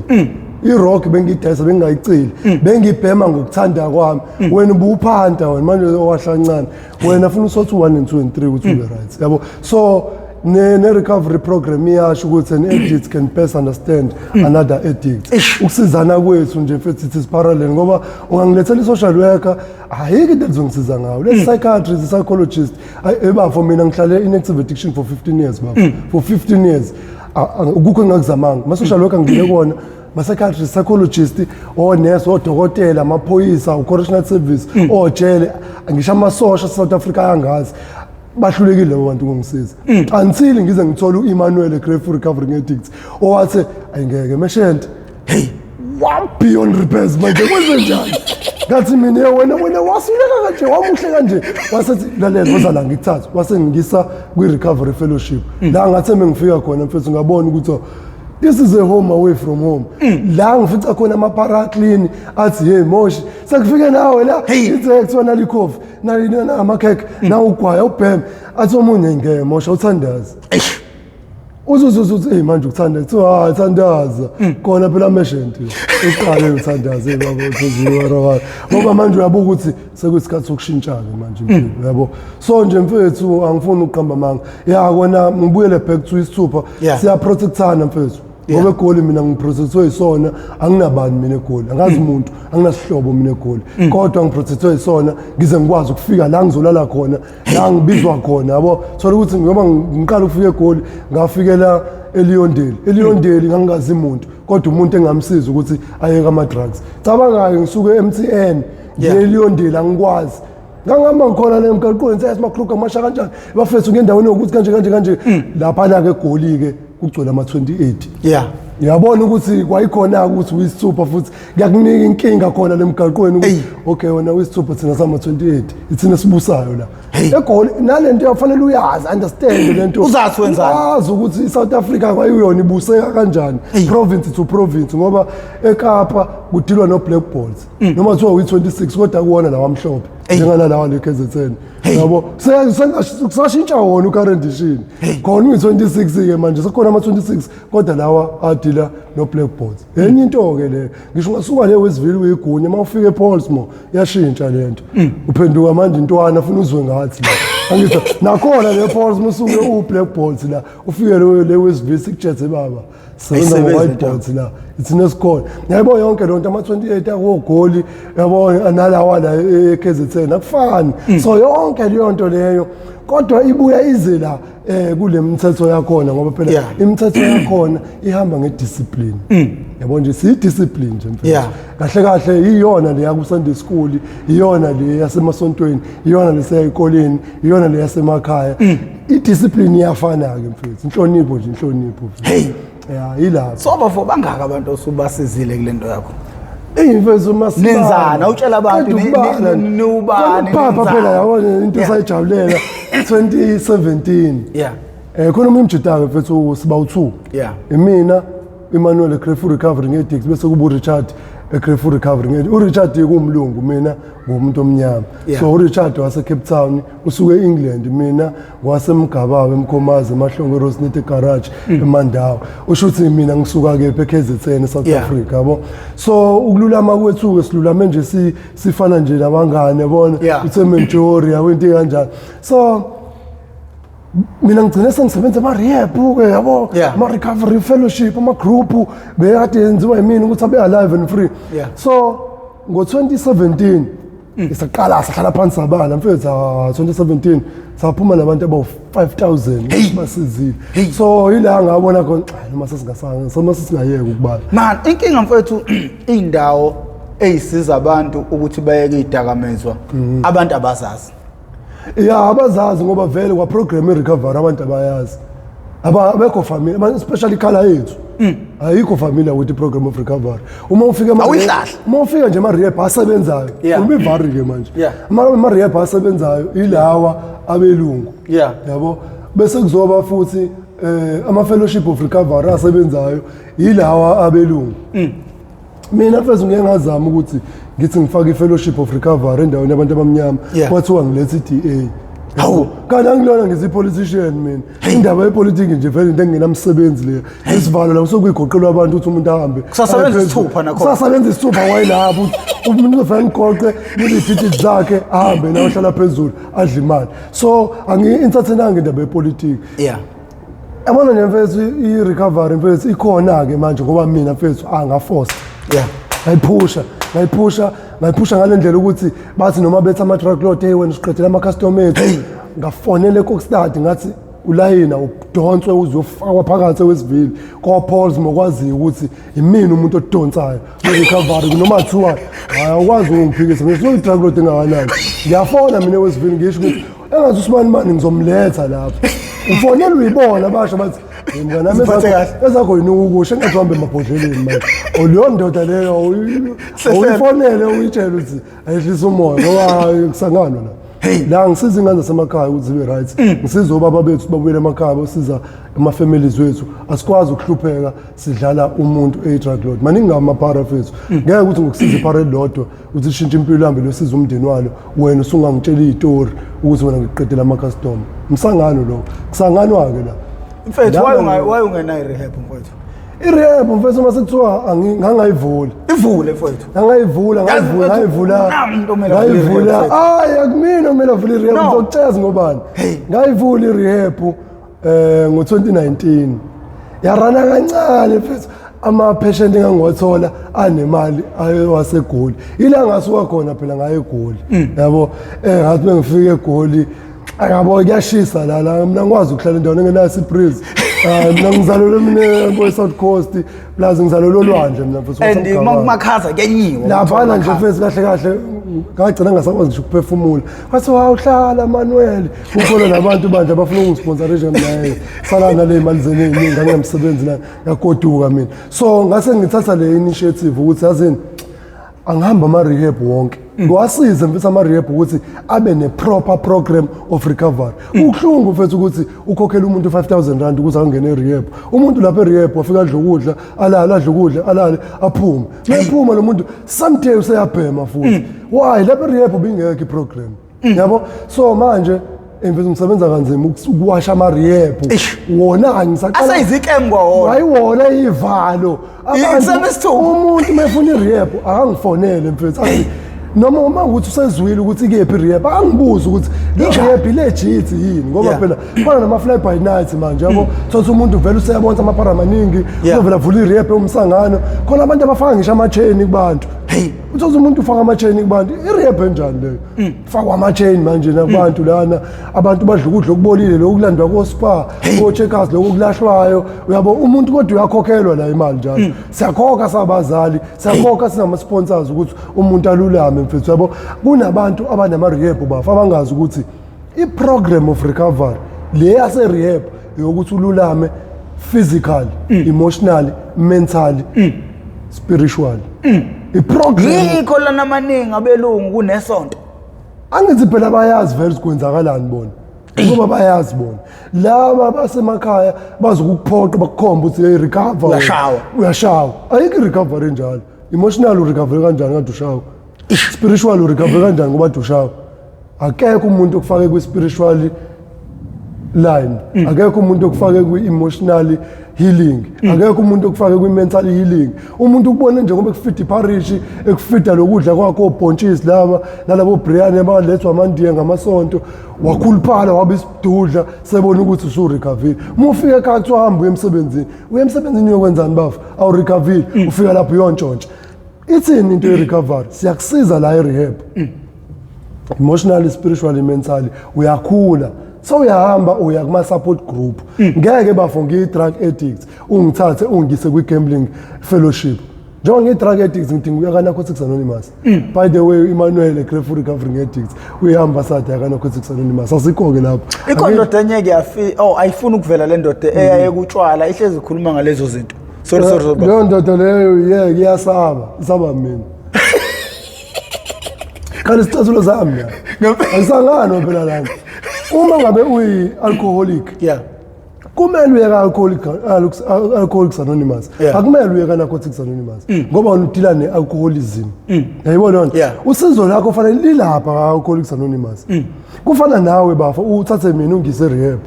i-rock bengiyidayisa bengingayiceli bengibhema ngokuthanda kwami wena ubuwuphanta wena manje owahlancane wena funa usothi u-1 and 2 and 3 ukuthi ube right yabo so Ne recovery program iyasho ukuthi an addict can best understand another addict. Ukusizana kwethu nje, mfethu, it is parallel, ngoba ungangilethela i-social worker, ayikho into elizongisiza ngayo. Le psychiatrist, psychologist, ebafo, mina ngihlale in active addiction for 15 years, bafo, for 15 years. Akukho engingakuzamanga. Ma-social worker ngile kona, ma-psychiatrist, psychologist, onesi, odokotela, amaphoyisa, u-correctional service, ojele, ngisho amasosha South Africa ayangazi. Bahlulekile labo bantu ukungisiza until ngize ngithole u-Emmanuel Grateful Recovering Addicts, owathi, "Ayingeke, Meshent, hey, wa beyond repairs manje, kwenze njani?" Ngathi mina, "Ye, wena wasuleka kanje, wamuhle kanje." Wasethi, "Lalela, woza la ngikuthathe." Wase ngisa kwi-recovery fellowship la. Ngathi mengifika khona, mfethu, ngabona ukuthi, oh, this is a home away from home. La ngifica khona ama-para clean, athi, "Hey Moshi, sekufike nawe la." Ithe kuthiwa nali coffee, nali amakhekhe, na ugwaya ubheme. Athi omunye, "Ngeke Mosha, uthandaza." Uzuzuzu uthi, "Hey, manje ukuthanda?" Kuthiwa, "Hayi, thandaza khona phela, Meshent, uqale uthandaze baba uthozura, ngoba manje uyabuka ukuthi sekuyisikhathi sokushintsha-ke manje impilo, yabo." So nje mfethu, angifuni ukuqamba amanga, ya kona ngibuyele back to isithupha. Siyaprotectana, mfethu, ngoba eGoli mina ngiprotectwe yisona. Anginabani mina eGoli, angazi umuntu, anginasihlobo mina eGoli, kodwa ngiprotectwe yisona ngize ngikwazi ukufika la ngizolala khona, la ngibizwa khona, yabo. Thola ukuthi ngoba ngiqala ukufika eGoli, ngafikela eLeondale. ELeondale ngangingazi umuntu, kodwa umuntu engamsiza ukuthi ayeke ama-drugs. Cabanga-ke, ngisuke e-MTN ngiye eLeondale, angikwazi. Ngangihamba ngikhona le emgaqweni, sesimakhruga amasha kanjani, bafethu, ngendaweni yokuthi kanje kanje kanje. Laphana-ke eGoli-ke kugcwele ama-28. Uyabona ukuthi kwayikhona ukuthi uyisithupha futhi kuyakunika inkinga khona lemgaqweni ukuthi Eyi. okay, wena uyisithupha, thina sama-28, ithina sibusayo la eGoli. Nalento yafanele uyazi, understand lento. Uzazi wenzani. Wazi ukuthi i-South Africa kwayiyona ibuseka kanjani, province to province, ngoba eKapa kudilwa no-black balls, noma kuthiwa uyi-26, kodwa kuwona lawa amhlophe njenganalawa le-KZN, yabo. Kusashintsha wona ukarendishini khona, uyi-26-ke manje, sekukhona ama-26, kodwa lawa adila no-black balls. Enye into-ke le, ngisho ungasuka le Westville uyigunya, uma ufika ePollsmoor iyashintsha le nto, uphenduka manje intwana, funa uzwe ngathi la. Angithi nakhona le Pollsmoor usuke uwu-black balls la, ufike le Westville sikutshethe, baba, sebenza Ayisebenzi ngo-white lento. balls la, ithina esikhona, yabo. Yonke lonto, ama-28 akogoli, yabo, nalawa la e-KZN akufani. So yonke leyo nto leyo, kodwa ibuya ize la kule mithetho yakhona, ngoba phela imithetho yakhona ihamba ngediscipline, yabo nje, siyi-discipline nje, mfethu. Kahle kahle iyona le yaku-Sunday school, iyona le yasemasontweni, iyona le seyikoleni, iyona le yasemakhaya. I-discipline iyafana-ke, mfethu, inhlonipho nje, inhlonipho, mfethu. Hey. Ya, yilapho. So bafo, bangaka abantu osubasizile kule nto yakho? Iy'mfethu, masibala. Nenzani? Awutshela abantu, Qeda ukubala. niwubani, Phapha nenzani? phela, yabona into esayijabulela 2017. Khona omunye umjita-ke, mfethu, siba u-2. Imina, Emmanuel Grateful Recovery Addicts, bese kuba uRichard Grateful Recovery Addict. URichard kuwumlungu, mina ngumuntu omnyama. So uRichard wase Cape Town, usuke eEngland, mina ngwasemgababa eMkhomazi, eMahlongo, eRosnit Garage, eMandawo. Usho ukuthi mina ngisuka kephi? eKZN, South Africa, yabo. So ukululama kwethu ke, silulame nje, sifana nje nabangane, yabona. Uthe yabo, into kanjani. So mina ngigcine sengisebenza ama-rehab ke, yabo, ama-recovery fellowship, ama-group bekade yenziwa yimina ukuthi abe alive and free. So ngo-2017 isaqala, sahlala phansi, sabala, mfethu. 2017 saphuma nabantu abawu-5000 basizile. So yila ngabona khona, "Ah, noma sesingasanga, noma sesingayeka ukubala." Man, inkinga mfethu, iy'ndawo ey'siza abantu ukuthi bayeke iy'dakamizwa, abantu abazazi. Ya, abazazi, ngoba vele kwa-program i-recovery abantu abayazi. Abekho familiar, especially i-colour yethu ayikho familiar with i-program of recovery. Uma ufika Awuyihlahla. Uma ufika nje ama-rehab asebenzayo, uma ivari-ke manje, ama-rehab asebenzayo ilawa abelungu, yabo. Bese kuzoba futhi ama-fellowship of recovery asebenzayo ilawa abelungu. Mina mfethu, ngike ngazama ukuthi ngithi ngifake i-fellowship of recovery endaweni yabantu abamnyama. Kwathiwa ngilethe i-DA. Hawu. Kanti angilona, ngizi-politician mina. Indaba yepolitiki nje vele into engenamsebenzi leyo. Isivalo la sokuyigoqelwa abantu ukuthi umuntu ahambe. Kusasebenza aye phezulu. isithupha nakhona. Kusasebenza isithupha wayelapho, ukuthi umuntu uzofika ngigoqe kuley'digit zakhe, ahambe nawe, ohlala phezulu, adle imali. So angi-entertainanga indaba yepolitiki. Yabona nje mfethu, i-recovery mfethu ikhona-ke manje, ngoba mina mfethu angaforce. Ngayiphusha, ngayiphusha, ngayiphusha ngale ndlela ukuthi bathi noma bethi ama-drug lord, hey wena usiqedela ama-customer ethu. Ngafonela eKokstad, ngathi ulayina udonswe uzofakwa phakathi eWestville ko-Pauls, mokwaziyo ukuthi imina umuntu odonsayo kwi-recovery, noma kuthiwa hayi awukwazi ukungiphikisa mina, sinoyi-drug lord engakanani. Ngiyafona mina eWestville, ngisho ukuthi engathi uSimani mani ngizomletha lapho. Ufonela uyibona basho bathi, "Hey, mngani wami, Uziphathe kahle." Ezakho yinuka ukusho engathi uhambe emabhodleleni manje." Leyo ndoda leyo awuyifonele uyitshele ukuthi ayehlise umoya, ngoba kusangano la. La ngisiza ingane zasemakhaya ukuthi zibe right, ngisiza obaba bethu babuyele emakhaya, bosiza ama-families wethu. Asikwazi ukuhlupheka sidlala umuntu eyi-drug lord. Maningi ngamaphara fethu, ngeke ukuthi ngokusiza iphara elilodwa ukuthi lishintshe impilo yami, losiza umndeni walo, wena usungangitshela iy'tori ukuthi wena ngiqedela amakhastoma. Msangano lo, kusanganwa-ke la. Mfethu, why ungenayo i-rehab, mfethu? I-rehab mfethu, uma sekuthiwa ngangayivula. Ivule, mfethu. Ngangayivula. Yazi, ngayivula. mfethu, Ngayivula. umuntu okumele avule Ngayivula. i-rehab, Hayi, akumina okumele avule i-rehab. No. Ngizokutsheza ngobani. Hey. Ngayivula i-rehab ngo-2019, yarana kancane mfethu. Ama-patient engangiwathola anemali ayewaseGoli, ila ngasuka khona phela, ngaye eGoli, yabo. Ngathi bengifika eGoli, yabo, kuyashisa la la, mina ngikwazi ukuhlala endaweni engenayo ibreeze. Mina ngizalelwe mina ko-South Coast, plus ngizalelwe olwandle mina mfethu. And waseMgababa. Kumakhaza kuyanyiwa. Laphana nje mfethu, kahle kahle ngagcina ngasakwazi ngisho ukuphefumula. Kwathiwa awuhlala Manuel, kukhona nabantu bandla abafuna ukungisponsorisha mina, sala nale mali zenu ey'ningi, anginamsebenzi la. Ngagoduka mina. So ngase ngithatha le initiative ukuthi yazini, angihamba ama-rehab wonke, ngiwasize mfethu ama-rehab ukuthi abe ne-proper program of recovery. Kubuhlungu mfethu ukuthi ukhokhele umuntu R5000 ukuze angene e-rehab. Umuntu lapha e-rehab wafika adle ukudla, alale, adle ukudla, alale, aphume. Mayephuma lo muntu, someday useyabhema futhi. Why? Lapha e-rehab bingekho i-program, yabo. So manje mfethu ngisebenza kanzima ukuwasha ama-rehab. Ish. Wona ngisaqala. Aseyizikem kwawona. Hayiwona, ivalo. Isebe isithupha. Umuntu uma efuna i-rehab akangifonele mfethu, athi noma uma ukuthi usezwile ukuthi ikephi i-rehab, akangibuze ukuthi le rehab ilegit yini, ngoba phela khona nama-fly by night manje, yabo. Thothi umuntu vele useyabonsa amaphara amaningi, uzovela avula i-rehab ewumsangano. Khona abantu abafaka ngisho ama-chain kubantu. Hey. Uthola umuntu ufaka ama-chain kubantu. I-rehab enjani leyo? Fakwa ama-chain manje nakubantu lana. Abantu badla ukudla okubolile, lokhu kulandwa ko-Spar, ko-Checkers, lokhu kulahlwayo, uyabo. Umuntu kodwa uyakhokhelwa la imali njalo. Siyakhokha sabazali, siyakhokha sinama-sponsors ukuthi umuntu alulame mfethu, yabo. Kunabantu abanama-rehab bafa abangazi ukuthi i-program of recovery le yase-rehab yokuthi ululame physically, emotionally, mentally, spiritually, i-program. Yikho lana amaningi abelungu kunesonto. Angithi phela bayazi vele ukuthi kwenzakalani bona, ngoba bayazi bona. Laba basemakhaya bazokukuphoqa, bakukhomba ukuthi hey, recover wena. Uyashawa. Uyashawa. Ayikho i-recovery enjalo. Emotional urecover kanjani kade ushawa? Spiritual urecover kanjani ngoba kade ushawa? Akekho umuntu okufake kwi-spiritual line, akekho umuntu okufake kwi-emotional healing, akekho umuntu okufake kwi-mental healing. Umuntu ukubone njengoba ekufida ipharishi, ekufida lokudla kwakho, obhontshisi laba nalabo briyani abalethwa amandiya ngamasonto, wakhuluphala, waba isidudla, sebona ukuthi usurecovile. Uma ufika ekhaya kuthiwa hamba uye emsebenzini. Uye emsebenzini uyokwenzani bafa? Awurecovile. Ufika lapho uyontshontsha. Ithini into ye-recovery? Siyakusiza la e-rehab, emotionally, spiritually, mentally uyakhula. So uyahamba uya kuma-support group. Ngeke bafo ngiyi-drug addict ungithathe ungise kwi-gambling fellowship. Njengoba ngiyi-drug addict, ngidinga ukuya ka-Narcotics Anonymous. By the way, Emmanuel Grateful Recovering Addicts uyi-ambassador yaka-Narcotics Anonymous. Asikho-ke lapho. Ikhona indoda enye yafi, oh, ayifuni ukuvela le ndoda eyaye kutshwala, ihlezi ikhuluma ngalezo zinto. Sorry, sorry, sorry, baba. Leyo ndoda leyo yeke iyasaba, isaba mina. Kanti isicathulo sami la ayisangano phela lana. Uma ngabe uyi-alcoholic, kumele uye ka-Alcoholics Anonymous. Akumele uye ka-Narcotics Anonymous, ngoba wena udila ne-alcoholism, yayibona yona. Usizo lakho fanele lilapha ka-Alcoholics Anonymous. Kufana nawe bafa uthathe mina ungise rehab,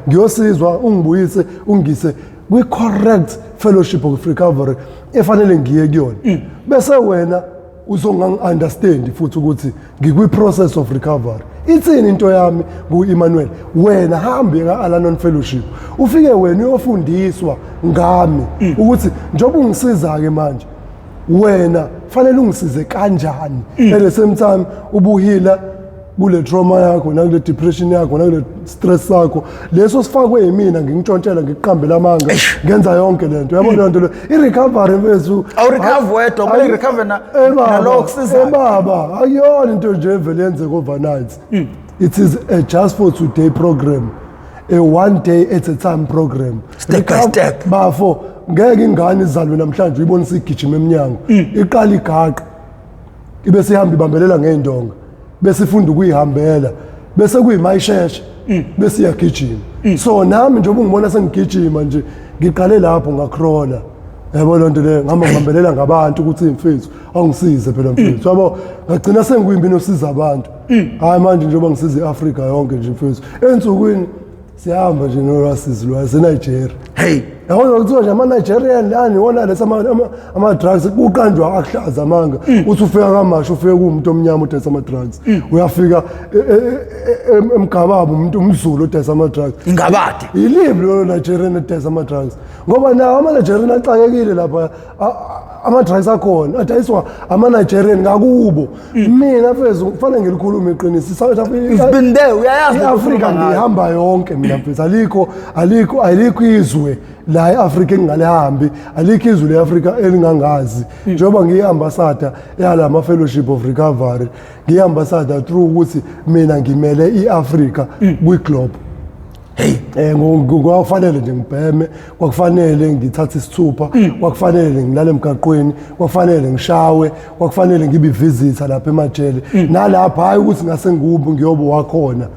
ngiyosizwa, ungibuyise ungise kwi-correct fellowship of recovery efanele ngiye kuyona, bese wena uzongangi-understand futhi ukuthi ngikwi-process of recovery. Ithini into yami ku-Emmanuel? Wena hambe ka-Alanon Fellowship, ufike wena uyofundiswa ngami ukuthi njengoba ungisiza-ke manje, wena fanele ungisize kanjani. At the same time ubuhila kule trauma yakho, nakule depression yakho, nakule stress sakho, leso sifakwe yimina, ngintshontshela, ngikuqambela amanga, ngenza yonke lento, yabo leyo nto leyo. I-recovery, mfethu, Awurecover wedwa, kumele recover nalowo okusizayo. Baba, akuyona into nje evele yenzeka overnight. It is a just for today program, a one day at a time program. Step by step. Bafo, ngeke ingane izalwe namhlanje uyibone isigijima eminyango. Iqala igaqa, ibe sihamba ibambelela ngey'ndonga, bese ifunda ukuyihambela, bese kuyimayisheshe, bese iyagijima. So nami njengoba ungibona sengigijima nje, ngiqale lapho ngacrawla, yabo loo nto leyo. Ngihamba ngibambelela ngabantu ukuthi mfethu awungisize phela mfethu, yabo. Ngagcina sengikuyimbi nosiza abantu. Hhayi, manje njengoba ngisiza i-Afrika yonke nje mfethu, ey'nsukwini siyahamba nje norasisi lwasenigeria. Hey. Yabona, kuthiwa nje ama-Nigerian lani iwona letha ama-drugs, kuqanjwa akuhlaza amanga. Uthi ufika kamasho, ufike kuwumuntu omnyama odayisa ama-drugs. Uyafika emgababa, umuntu umZulu odayisa ama-drugs. Ingabade. Yiliphi lolo Nigerian odayisa ama-drugs? Ngoba nawo ama-Nigerian axakekile lapha, ama-drugs akhona adayiswa ama-Nigerian ngakubo. Mina mfethu, kufanele ngilikhulume iqiniso. I-South Africa, You've been there, uyayazi lento i-Afrika okhuluma ngayo. ngihamba yonke mina mfethu. Alikho izwe la e-Afrika engingalihambi, alikho izwe le-Afrika elingangazi. Njengoba ngiyi-ambassador yala ma-fellowship of recovery, ngiyi-ambassador through ukuthi mina ngimele i-Afrika kwi-globe. Hey. Kwakufanele nje ngibheme, kwakufanele ngithathe isithupha, kwakufanele ngilale emgaqweni, kwakufanele ngishawe, kwakufanele ngibe visitor lapha emajele. Nalapha hayi ukuthi ngase ngubu ngiyobe wakhona,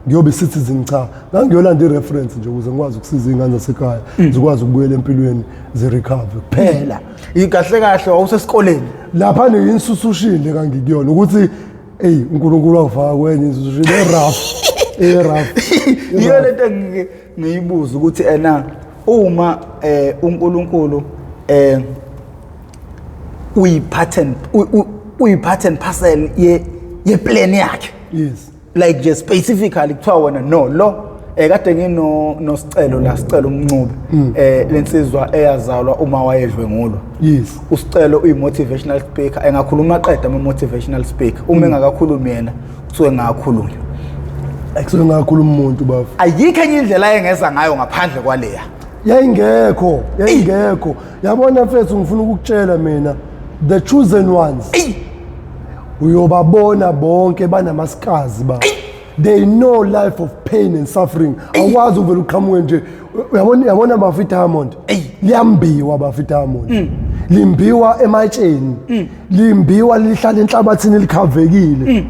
ngiyobe citizen, cha, ngangiyolanda i-reference nje ukuze ngikwazi ukusiza iy'ngane zasekhaya zikwazi ukubuyela empilweni, zirecover kuphela. Kahle kahle wawusesikoleni. Lapha ne-institution le kangikuyona ukuthi eyi, uNkulunkulu wangifaka kwenye institution e-rough, e-rough. Yiyo lento ngiyibuza ukuthi ena uma uNkulunkulu uyi-part and parcel ye plan yakhe. Yes. Like nje specifically kuthiwa wena no lo kade ngino nosicelo la, sicelo umncube, lensizwa eyazalwa uma wayedlwengulwa. Usicelo uyi-motivational speaker, engakhuluma qeda ama-motivational speaker. Uma engakakhulumi yena, kusuke ngakhulunywa. Akusuke ngakhuluma umuntu, bafo. Ayikho enye indlela ayengeza ngayo ngaphandle kwaleya. Yayingekho, yayingekho. Yabona mfethu, ngifuna ukukutshela mina, the chosen ones, uyobabona bonke banama-scars ba they know life of pain and suffering. Awukwazi uvela uqhamuke nje, uyabona, uyabona bafa, diamond liyambiwa bafa, diamond limbiwa ematsheni, limbiwa lihlala enhlabathini, likhavekile,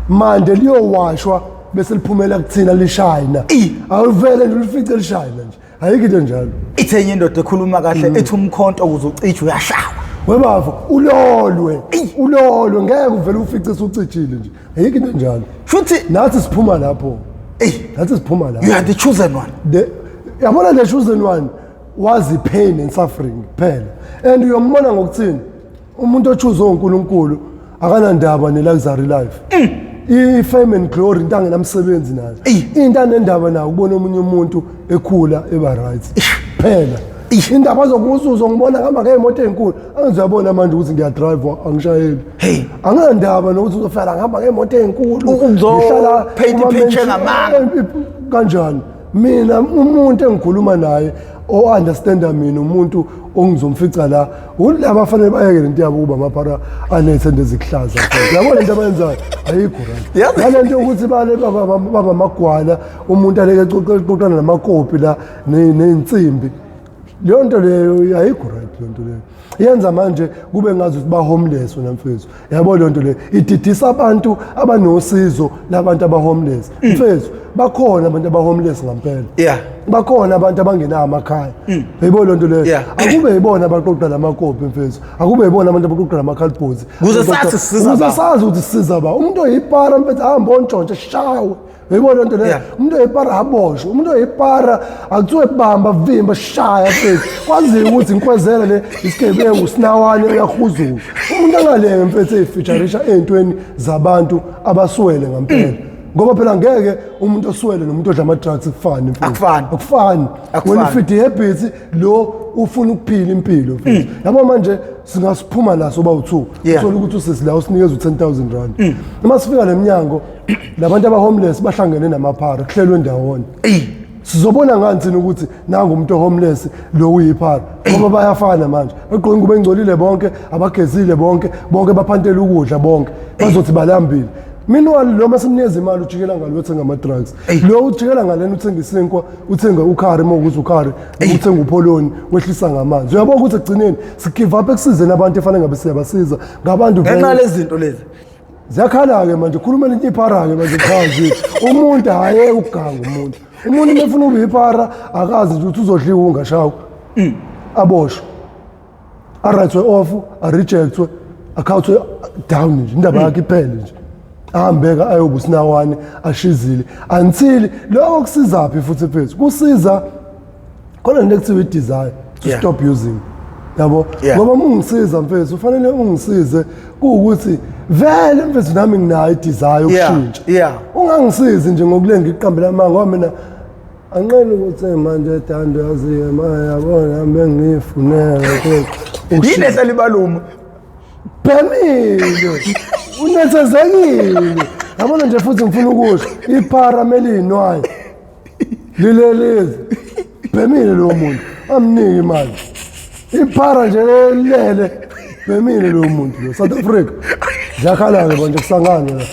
manje liyowashwa bese liphumela kuthina lishayina. Awuvele nje ulifice lishayina nje, ayikho into enjalo. Ithe enye indoda ekhuluma kahle ethi umkhonto ukuze ucije uyashawa. Webafo, ulolwe, ulolwe, ngeke uvele ufice usucijile nje, ayikho into enjalo. Futhi nathi siphuma lapho. Nathi siphuma lapho. You are the chosen one. The yabona, the chosen one wazi pain and suffering kuphela, and uyombona ngokuthini umuntu ochoose uNkulunkulu akanandaba ne-luxury life, i-fame and glory, into angenamsebenzi nayo. Into anendaba nayo ukubona omunye umuntu ekhula, eba right phela. Indaba zokuthi uzongibona ngihamba ngey'moto ey'nkulu, angithi uyabona manje ukuthi ngiyadrive, angishayeli. Hey. Anginandaba nokuthi uzofela ngihamba ngey'moto ey'nkulu. Uzo- Ngihlala paint i-picture ngamanga. Kanjani mina umuntu engikhuluma naye o-understanda mina, umuntu ongizomfica la, ulaba fanele bayeke lento yabo ukuba amaphara aney'thende ezikuhlaza. Yabo lento abayenzayo ayikho right. Nale nto yokuthi bale baba amagwala, umuntu aleke eqoqana namakopi la ney'nsimbi, leyo nto leyo ayikho right. Leyo nto leyo yenza manje kube ngazi ukuthi ba-homeless wena mfethu, yabo. Leyo nto leyo ididisa abantu abanosizo labantu aba-homeless. Mfethu, bakhona abantu aba-homeless ngampela. Bakhona abantu abangenawo amakhaya, yebo, leyo nto leyo. Akube yibona abaqoqa lamakopi mfethu, akube yibona abantu abaqoqa lama-cardboards. Ukuze sazi sisiza Ukuze ba. sazi ukuthi sisiza ba. Umuntu oyipara mfethu ahambe ontshontshe, shawe, yebo, leyo nto leyo. Umuntu oyipara aboshwe, umuntu oyipara akuthiwe bamba, vimba, shaya mfethu, kwaziwe ukuthi inkwezela le isigebengu, sinawane uyahuzuka. Umuntu angalenge mfethu eyifeaturisha ey'ntweni zabantu abaswele ngampela. Ngoba phela ngeke umuntu oswele nomuntu odla ama-drugs kufane, mfethu. Akufani. Akufani. Akufani. Wena ufida i-habit, lo ufuna ukuphila impilo, mfethu. Yabo, manje singasiphuma la soba u-two, uthole ukuthi usisi la usinikeza u-10,000 rand. Uma sifika le mnyango, labantu aba-homeless bahlangene namaphara, kuhlelwe ndawonye. Sizobona ngani thina ukuthi nangu umuntu o-homeless, lo uyiphara? Ngoba bayafana manje, bagqoke ingubo engcolile bonke, abagezile bonke, bonke baphantela ukudla bonke, bazothi balambile. Meanwhile, lo masimnikeza imali ujikela ngalo uthenga ama-drugs, lo ujikela ngalena uthenga isinkwa, uthenga ukhari, uma ukuthi ukhari uthenga upholoni, wehlisa ngamanzi. Uyabona ukuthi ekugcineni sigive up ekusizeni abantu efanele ngabe siyabasiza ngabantu ngenxa lezi zinto lezi. Ziyakhala-ke manje, khuluma elinye iphara-ke manje. Chazi umuntu hhaye ukuganga umuntu uma efuna ube iphara, akazi nje ukuthi uzodliwa, ungashawa, aboshwe, a-write-we off, a-reject-we, a-count-we down nje, indaba yakhe iphele nje, ahambeka ayoba usinawane ashizile until lokho kusizaphi futhi, mfethu? Kusiza khona nto ekuthiwa i-desire to stop using, yabo. Ngoba uma ungisiza, mfethu, ufanele ungisize kuwukuthi vele, mfethu, nami nginayo i-desire yokushintsha. Ungangisizi nje ngokulenga iqambela amanga, ngoba mina anqeni ukuthi manje dando yaziye ma yabona nami bengiyifunela. Yini ehlala ibaluma? Bhemile, unethezekile, yabona nje. Futhi ngifuna ukusho, iphara meliyinwayo lilelize, bhemile lowo muntu, amnike imali. Iphara nje lelele, bhemile lowo muntu lo. South Africa, ziyakhala-ke manje, kusangane la.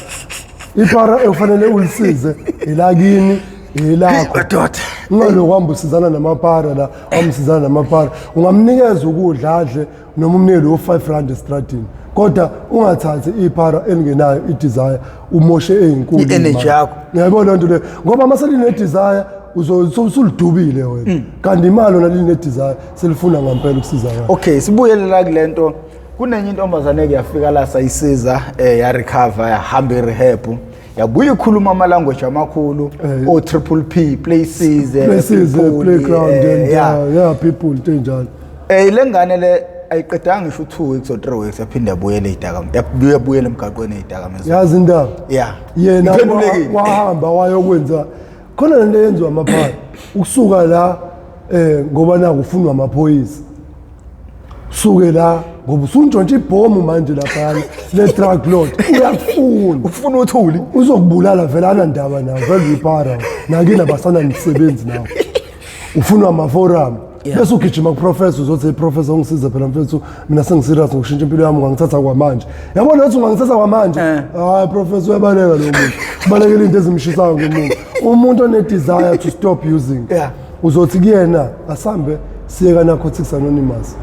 Iphara ekufanele ulisize elakini, elakho. Madoda. Ungalokhu hamba usizana namaphara la, wamsizana namaphara. Ungamnikeza ukudla adle, noma umnike lowo 5 rand estradini, kodwa ungathathi iphara elingenayo i-desire, umoshe ey'nkulu I-energy imali. yakho. Uyayibona loo nto leyo? Ngoba uma seline-desire usulidubile wena, kanti imali lona line-desire, selifuna ngampela ukusizakala. Okay, sibuyele la kule nto. Kunenye intombazane ke yafika la, sayisiza, ya recover, yahamba i-rehab, yabuya ikhuluma ama language amakhulu, o triple P places, places, people, playground and yeah, people, into enjalo. Le ngane le ayiqedanga ngisho 2 weeks or 3 weeks, yaphinda yabuyela ey'dakamizweni, yabuya yabuyela emgaqweni ey'dakamizweni. Yazi indaba, yena Iphendulekile. wahamba wayokwenza khona lento eyenziwa amaphara ukusuka la, ngoba naku ufunwa amaphoyisa, suke la ngoba usuntshontsha ibhomu manje laphana le drug lord uyakufuna. Ufuna uthuli. Uzokubulala vele, anandaba nawe vele, uyiphara nakini abasana nisebenzi nawe, ufunwa ama-forum. Bese ugijima kuprofessor, uzothi, "Professor, ungisize phela mfethu, mina sengiserious ngokushintsha impilo yami, ungangithatha kwamanje." Yabona lethi ungangithatha kwamanje, hayi professor, uyabaleka lo muntu, ubalekela into ezimshisayo ngemuva. Umuntu one-desire to stop using, uzothi kuyena, asambe siye ka-Narcotics Anonymous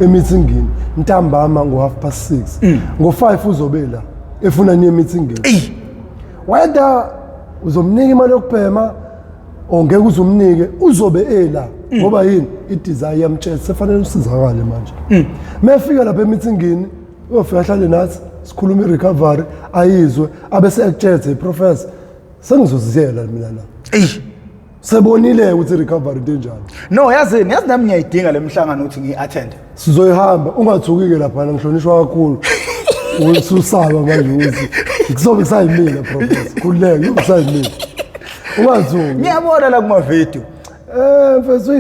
emithingini ntambama ngo-6:30. Ngo-5 uzobe la efuna niye emithingini. Whether uzomnika imali yokubhema or ngeke uzumnike, uzobe ela. Ngoba yini? I-desire iyamtshela sefanele usizakale manje. Mefika lapha emithingini, uyofika ahlale nathi, sikhuluma i-recovery, ayizwe, abese ekutshetse, "Professor, sengizoziyela mina la." Sebonile ukuthi i-recovery into enjani. No, yazini, yazi nami ngiyayidinga le mihlangano ukuthi ngiyi-attend. Sizoyihamba, ungathuki-ke laphana, ngihlonishwa kakhulu. Ususaba manje ukuthi kuzobe kusayimina? Professor, khululeka, kuzobe kusayimina, ungathuki. Ngiyabona la kumavidiyo. Mfethu,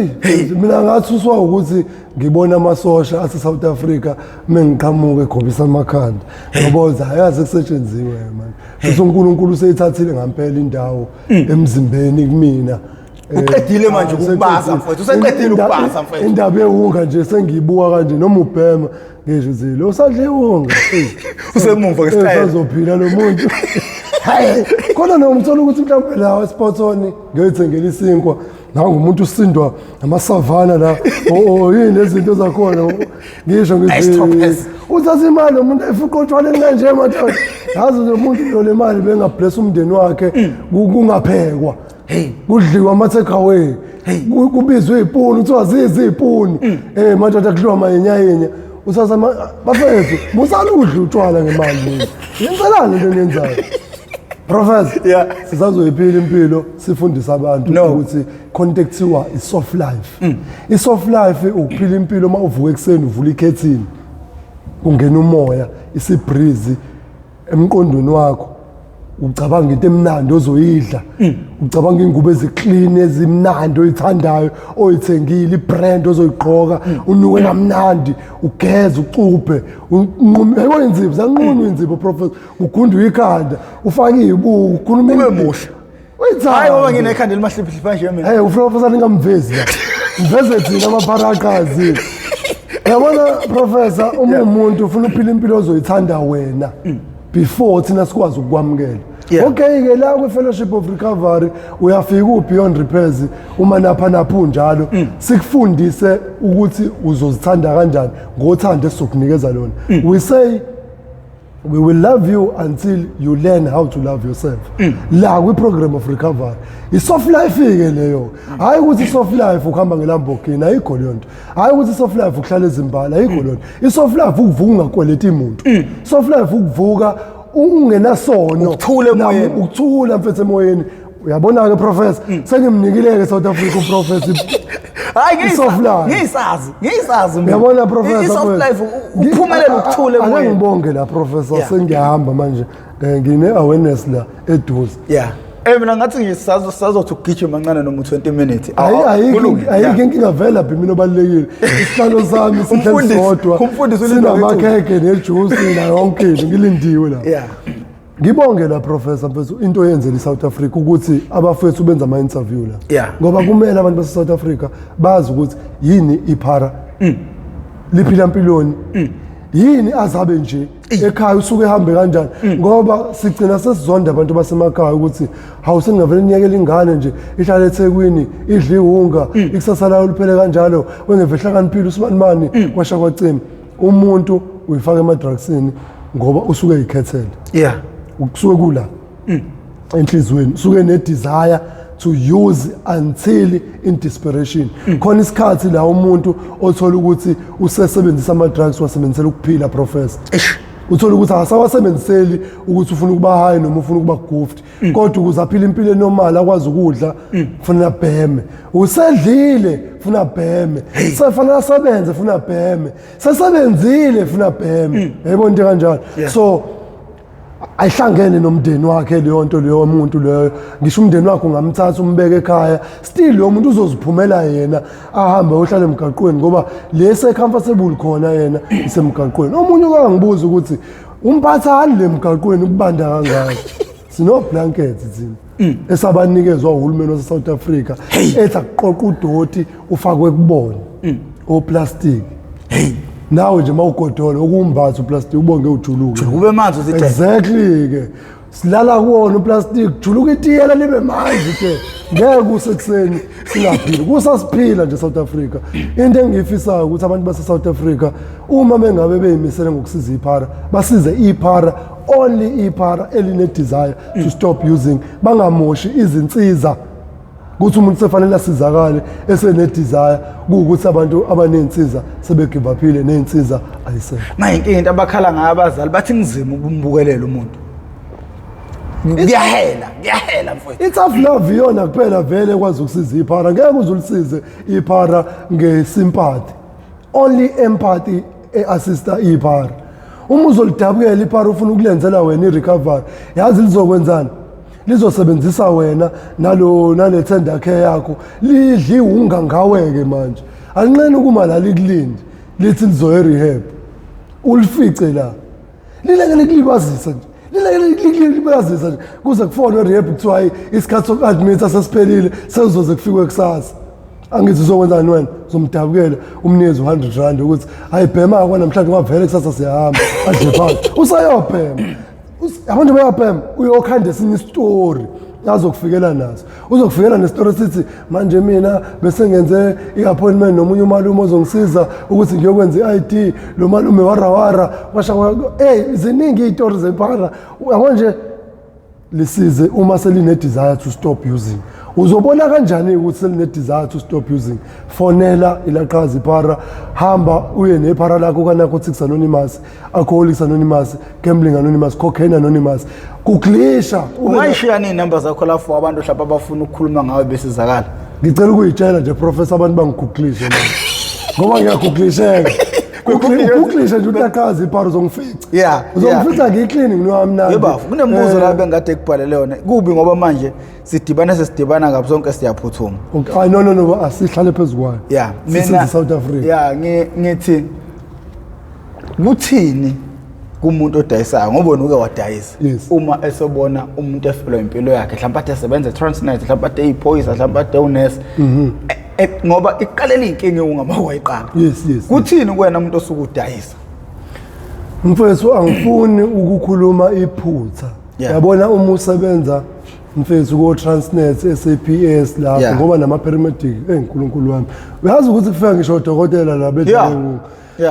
mina ngathuswa ukuthi ngibona amasosha ase South Africa mengiqhamuka egobisa amakhanda, ngabona ayazi kusetshenziwe manje. Futhi uNkulunkulu useyithathile ngampela indawo emzimbeni kumina. Uqedile manje ukubasa, useqedile. mfowethu, useqedile ukubasa, mfowethu. Indaba yewunga nje sengiyibuka kanje, noma ubhema ngisho zilo usadle iwunga. Usemuva ngesitayela. Usazophila lo muntu. Hayi, khona noma uthola ukuthi mhlawumbe la eSportoni ngiyoyithengela isinkwa, nangu umuntu usindwa amasavana la, o yini lezinto zakhona, ngisho ngithi Ice toppers. Uthatha imali umuntu ayifuqa otshwaleni kanje, madoda. Yazi lo muntu lo, le mali bengabless umndeni wakhe, kungaphekwa, kudliwa ama-takeaway, kubizwe iy'puni, kuthiwa zizi iy'puni, madoda, kudliwa amayenyayenye. Uthatha bafethu, musani ukudla utshwala ngemali leni, yenzelani into eniyenzayo, Professor. Sisazoyiphila impilo, sifundise abantu No. ukuthi khona into ekuthiwa i-soft life. I-soft life ukuphila impilo uma uvuka ekuseni, uvula ikhethini, kungena umoya, isibreeze emqondweni wakho. Ucabanga into emnandi ozoyidla, ucabanga ingubo eziclean ezimnandi oyithandayo oyithengile, ibrand ozoyigqoka, unuke kamnandi, ugeze, ucuphe, unqume, yabo, inzipho zanqunywa, inzipho, professor, ugundwe ikhanda, ufake izibuko, ukhuluma. Ube muhle. Uyithanda. Hayi, ngoba nginekhanda elimahliphihliphi nje mina. Hey, uprofessor ningamvezi la. Mveze thina amapharaqazi. Yabona professor, uma umuntu ufuna uphila impilo ozoyithanda wena before thina sikwazi ukukwamukela. Okay ke, la kwi Fellowship of Recovery uyafika u Beyond Repairs, uma napha napha unjalo, sikufundise ukuthi uzozithanda kanjani ngothando esizokunikeza lona. We say we will love you until you learn how to love yourself. La kwi-program of recovery, i-soft life ke leyo. Hayi ukuthi i-soft life ukuhamba ngeLamborghini, ayikho leyo nto. Hayi ukuthi i-soft life ukuhlala ezimbala, ayikho leyo nto. I-soft life ukuvuka ungakweleti muntu. Soft life ukuvuka ungenasono. Ukuthula emoyeni. Ukuthula, mfethu, emoyeni. Uyabona-ke professor, sengimnikile-ke South Africa uprofessor. Hayi, I-soft life. ngiyisazi mina. Uyabona professor, I-soft life uphumelela ukuthula Ake emoyeni. ngibonge la professor. Sengiyahamba manje. Ngine awareness la eduze. Yeah, mina ngathi nje sazothi ukugijima kancane noma u-20 minutes. Ayikho. Kulungile. Ayikho inkinga vele phi, mina obalulekile isihlalo sami sihleli sodwa. Umfundisi ulindwa. Sinamakhekhe nejuice na yonke into, ngilindiwe la. Ngibonge la professor, mfethu, into oyenzela iSouth Africa ukuthi abafethu benza ama interview la. Ngoba kumele abantu base South Africa bazi ukuthi yini iphara, liphila mpiloni yini, azabe nje ekhaya usuke ehambe kanjani, ngoba sigcina sesizonda abantu basemakhaya ukuthi hawu, sengingavele niyekela ingane nje ihlale eThekwini idle iwunga, ikusasa layo liphele kanjalo, wengeve hlakaniphile usibanimani kwasha kwacima. Umuntu uyifaka emadrugsini ngoba usuke eyikhethele. Kusuke kula enhliziyweni, usuke ne-desire to use until in desperation. Khona isikhathi la umuntu othola ukuthi usesebenzisa ama-drugs, wasebenzisela ukuphila professor. Uthola ukuthi akasawasebenziseli ukuthi ufuna ukuba high noma ufuna ukuba goofed, kodwa ukuze aphile impilo enormal, akwazi ukudla, kufanele abheme. Usedlile, funa abheme. Sefanele asebenze, funa abheme. Sesebenzile, funa abheme. Yayibona into kanjalo. So ayihlangene nomndeni wakhe leyo nto leyo, muntu leyo. Ngisho umndeni wakhe ungamthatha umbeke ekhaya, still lo muntu uzoziphumela yena, ahambe ohlala emgaqweni, ngoba lese comfortable khona yena isemgaqweni. Omunye ukangibuza ukuthi umphathani le mgaqweni ukubanda kangaka. Sino blankets thina esabanikezwa uhulumeni wase South Africa, ethi akuqoqa udoti ufakwe kubona oplastic. Nawe nje mawugodola ukumbatha uplastic, ubonge ujuluke. Kube manzi uthi. Exactly ke, silala kuwona uplastic, juluka itiyela libe manzi ke. Ngeke kusekuseni singaphili, kusasiphila nje South Africa. Into engiyifisayo ukuthi abantu base South Africa, uma bengabe beyimisele ngokusiza iphara, basize iphara, only iphara eline desire to stop using. Bangamoshi izinsiza ukuthi umuntu sefanele asizakale esene desire, kuwukuthi abantu abanensiza sebegive uphile nezinsiza ayisekho. Manje inkinga, into abakhala ngayo abazali, bathi kunzima ukumbukelela umuntu, kuyahela, kuyahela mfowethu. I-tough love iyona kuphela vele ekwazi ukusiza iphara. Ngeke uze ulisize iphara ngesympathy. Only empathy e-assista iphara. Uma uzolidabukela iphara, ufuna ukulenzela wena i-recovery, yazi lizokwenzani? Lizosebenzisa wena nalo nale tender care yakho, lidla iwunga ngawe-ke. Manje alinqeni ukuma la likulindi, lithi lizoya e-rehab, ulifice la lileke likulibazisa nje, lileke likulibazisa nje kuze kufonwe e-rehab, kuthiwa hayi, isikhathi soku-admitha sesiphelile, sekuzoze kufikwe kusasa. Angithi uzokwenzani wena? Uzomdabukela, umnikeze u-R100 ukuthi hayi, bhema kwa namhlanje, kwavele kusasa siyahamba. Adle phansi, usayobhema. Abantu bayabhema, uyokhanda esinye isitori azokufikela naso. Uzokufikela nesitori sithi manje mina bese ngenze i-appointment nomunye umalume ozongisiza ukuthi ngiyokwenza i-ID. Lo malume warawara kwasha. Ey, ziningi iy'tori zephara, yabo nje. Lisize uma seline-desire to stop using. Uzobona kanjani ukuthi seline-desire to stop using? Fonela ilaqhaza iphara, hamba uye nephara lakho ka-Narcotics Anonymous, Alcoholics Anonymous, Gambling Anonymous, Cocaine Anonymous, kuglisha. Ungayishiya ney'namba zakho la for abantu mhlawumbe abafuna ukukhuluma ngawe besizakala. Ngicela ukuyitshela nje professor, abantu bangiguglishe manje ngoba ngiyaguglisheka. Ukuglisha nje utaqaza iparo uzongifica. Uzongifica ngiclean nginuka mnandi. Yebo, kunembuzo la bengikade kubhalele yona. Kubi ngoba manje sidibana sesidibana kabi sonke siyaphuthuma. Okay. Ay no no no asihlale phezu kwayo. Yeah, mina South Africa. Yeah, ngithi kuthini kumuntu odayisayo ngoba wena uke wadayisa Yes. uma esobona umuntu efelwa impilo yakhe mhlawumbe ade esebenza e-Transnet mhlawumbe ade eyiphoyisa mhlawumbe ade ewunesi ngoba iqalela iy'nkinga ungama wayiqala Yes, yes. Kuthini kuwena umuntu osuke udayisa? Mfethu angifuni ukukhuluma iphutha. Yabona uma usebenza mfethu ko Transnet SAPS lapho ngoba nama paramedic eh uNkulunkulu wami. Uyazi ukuthi kufika ngisho odokotela la bedlala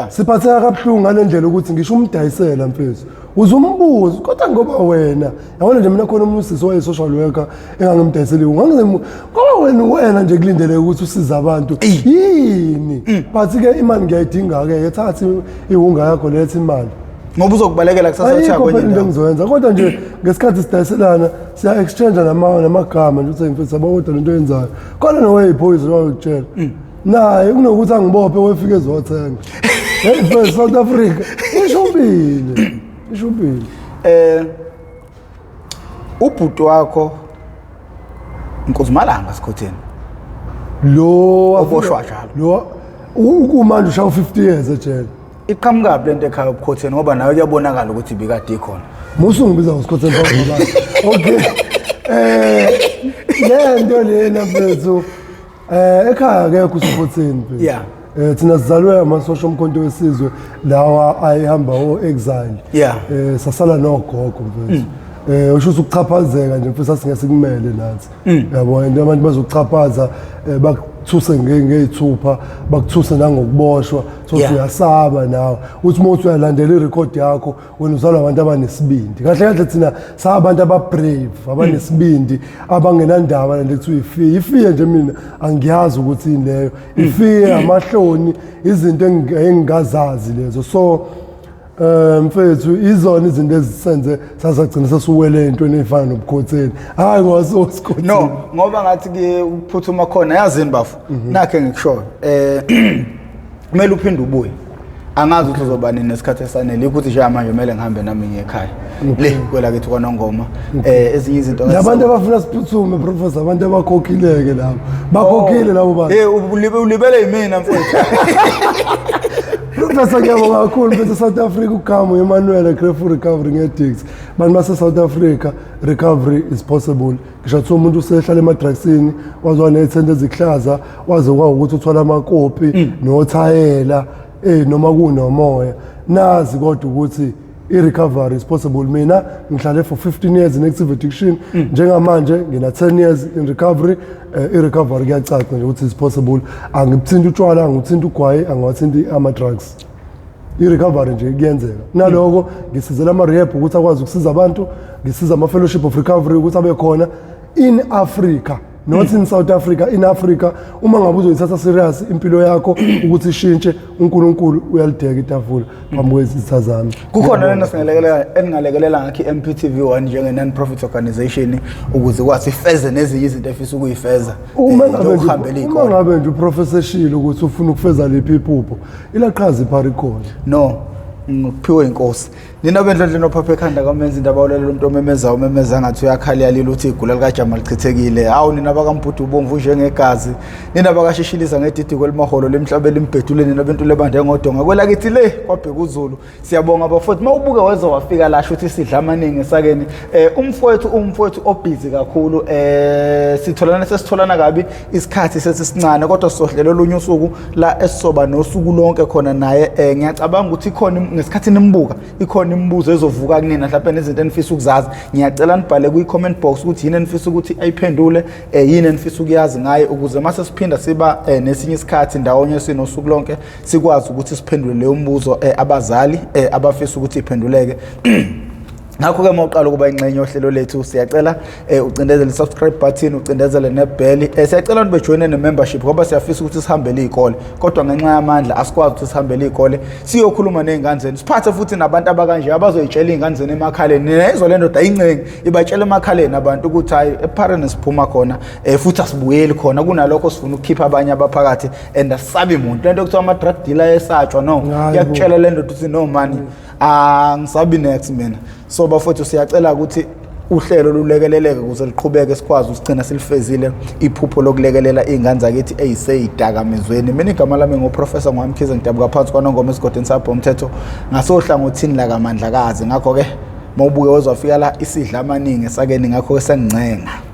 Siphatheka kabuhlungu ngale ndlela ukuthi ngisho umdayisela mfethu. Uzumbuza kodwa ngoba wena yabona nje mina khona omunye usisi owaye social worker engangimdayisele ngangize ngoba wena wena nje kulindeleke ukuthi usize abantu yini but ke imali ngiyayidinga ke thatha iwunga yakho letha imali ngoba uzokubalekela kusasa uthi kwenye into engizoyenza kodwa nje ngesikhathi sidayiselana siya exchange nama namagama nje uthi mfethu yabo kodwa lento oyenzayo khona noweyiphoyisa wakutshela naye kunokuthi angibophe wefike ezothenga hey mfethu South Africa ishubile ishubile. Ubhuti wakho Nkozimalanga Sikhotheni lo oboshwa njalo lo ukumanje ushaya 50 years ejele. Iqhamukaphi lento ekhaya ubukhotheni ngoba nawe kuyabonakala ukuthi ibikade ikhona. Musu ngibiza ngosikhotheni phambi kwabantu. Okay. Le nto lena mfethu ekhaya akekho usikhotheni mfethu. Thina sizalwe amasosha omkhonto wesizwe lawa ayehamba o-exile. Sasala nogogo mfethu. Usho ukuthi ukuchaphazeka nje mfethu sasingeke sikumele nathi. Yabo into abantu bazokuchaphaza bakuthuse ngey'thupha bakuthuse nangokuboshwa so uyasaba nawe uthi uma uthi uyalandela irekhodi yakho wena uzalwa abantu abanesibindi. Kahle kahle thina sabantu ababrave abanesibindi abangenandaba nento ekuthiwa ifiye. Ifiye nje mina angiyazi ukuthi yini leyo. Ifiye amahloni izinto engingazazi lezo. So mfethu izona izinto ezisenze sasagcina sesiwele entweni efana nobukhotheni. Hayi ngoba sosikhotheni. No, ngoba ngathi ke ukuphuthuma khona yazini bafo. Nakhe ngikushoyo. Kumele uphinde ubuye. Angazi ukuthi uzoba nini nesikhathi esanele ukuthi nje manje kumele ngihambe nami ngiye ekhaya. Le kwelakithi kwaNongoma. Ezinye izinto Labantu abafuna siphuthume professor abantu abakhokhileke labo. Bakhokhile labo bantu. Ulibele yimina mfowethu. Professor ngiyabonga kakhulu mfethu South Africa ugama Emmanuel Grateful Recovering Addicts. Bantu base South Africa recovery is possible. Ngisho kuthiwa umuntu usehlala emadrugsini waze wanethende ezihlaza waze kwawukuthi uthola amakopi nothayela noma kunomoya. Nazi kodwa ukuthi i-recovery is possible. Mina ngihlale for 15 years in active addiction. Njengamanje ngina 10 years in recovery. I-recovery kuyacaca nje ukuthi is possible. Angibuthinti utshwala, angibuthinti ugwayi, angiwathinti ama-drugs. I-recovery nje kuyenzeka. Naloko ngisizela ama-rehab ukuthi akwazi ukusiza abantu, ngisiza ama-fellowship of recovery ukuthi abe khona in Africa. Not in South Africa, in Africa. Uma ngabe uzoyithatha serious impilo yakho ukuthi ishintshe, uNkulunkulu uyalideka itafula phambi kwezitha zami. Kukhona lena singalekelela eningalekelela ngakho i-MPTV 1 njenge non-profit organization ukuze kwathi ifeze nezinye izinto efisa ukuyifeza. Uma ngabe nje uprofessor Shilo ukuthi ufuna ukufeza liphi iphupho, ilaqhaza iphari khona. No, ngiphiwe inkosi. Nina bendlondle nophapha ekhanda kamenza indaba awulalela umuntu omemezayo umemeza ngathi uyakhala yalila uthi igula likajama lichithekile. Hawu nina bakaMbhudu ubomvu njengegazi. Nina bakashishiliza ngedidi kwelimaholo lemhlaba elimbhedule nina bentule bande ngodonga. Kwelakithi le kwabheka uZulu. Siyabonga bafowethu. Mawubuke weze wafika la shuthi sidla amaningi esakeni. Umfowethu obhizi kakhulu. Sitholana sesitholana kabi isikhathi sesisincane kodwa sizohlela olunye usuku la esizoba nosuku lonke khona naye. Ngiyacabanga ukuthi ikhona ngesikhathi nimbuka ikhona imibuzo ezovuka kunina mhlawumbe nezinto enifisa ukuzazi. Ngiyacela nibhale kwi-comment box ukuthi yini enifisa ukuthi ayiphendule, yini enifisa ukuyazi ngaye ukuze mase siphinda siba nesinye isikhathi ndawonye sinosuku lonke sikwazi ukuthi siphendule leyo mbuzo abazali abafisa ukuthi iphenduleke. Ngakho-ke uma uqala ukuba ingxenye yohlelo lethu, siyacela ucindezele i-subscribe button, ucindezele nebheli. Siyacela abantu bejoyine ne-membership, ngoba siyafisa ukuthi sihambele iy'kole, kodwa ngenxa yamandla asikwazi ukuthi sihambele iy'kole siyokhuluma ney'ngane zenu, siphathe futhi nabantu abakanje abazoyitshela iy'ngane zenu emakhaleni. Nezwa le ndoda ayincengi, ibatshela emakhaleni abantu ukuthi hhayi, eParene siphuma khona, futhi asibuyeli khona. Kunalokho sifuna ukukhipha abanye abaphakathi and asisabi muntu. Le nto kuthiwa ama-drug dealer ayesatshwa, no. Hayi bo. Iyakutshela le ndoda ukuthi no mani, angisabi next mina. So bafowethu, siyacela ukuthi uhlelo lulekeleleke ukuze liqhubeke, sikwazi usigcina silifezile iphupho lokulekelela iy'ngane zakithi ey'seyidakamizweni. Mina igama lami nguProfessor Ngwamkhize, ngidabuka phansi kwaNongoma esigodini sabho umthetho ngasohlangothini lakaMandlakazi. Ngakho-ke mawubuke wezwafika la isidla amaningi esakeni, ngakho-ke sengincenga.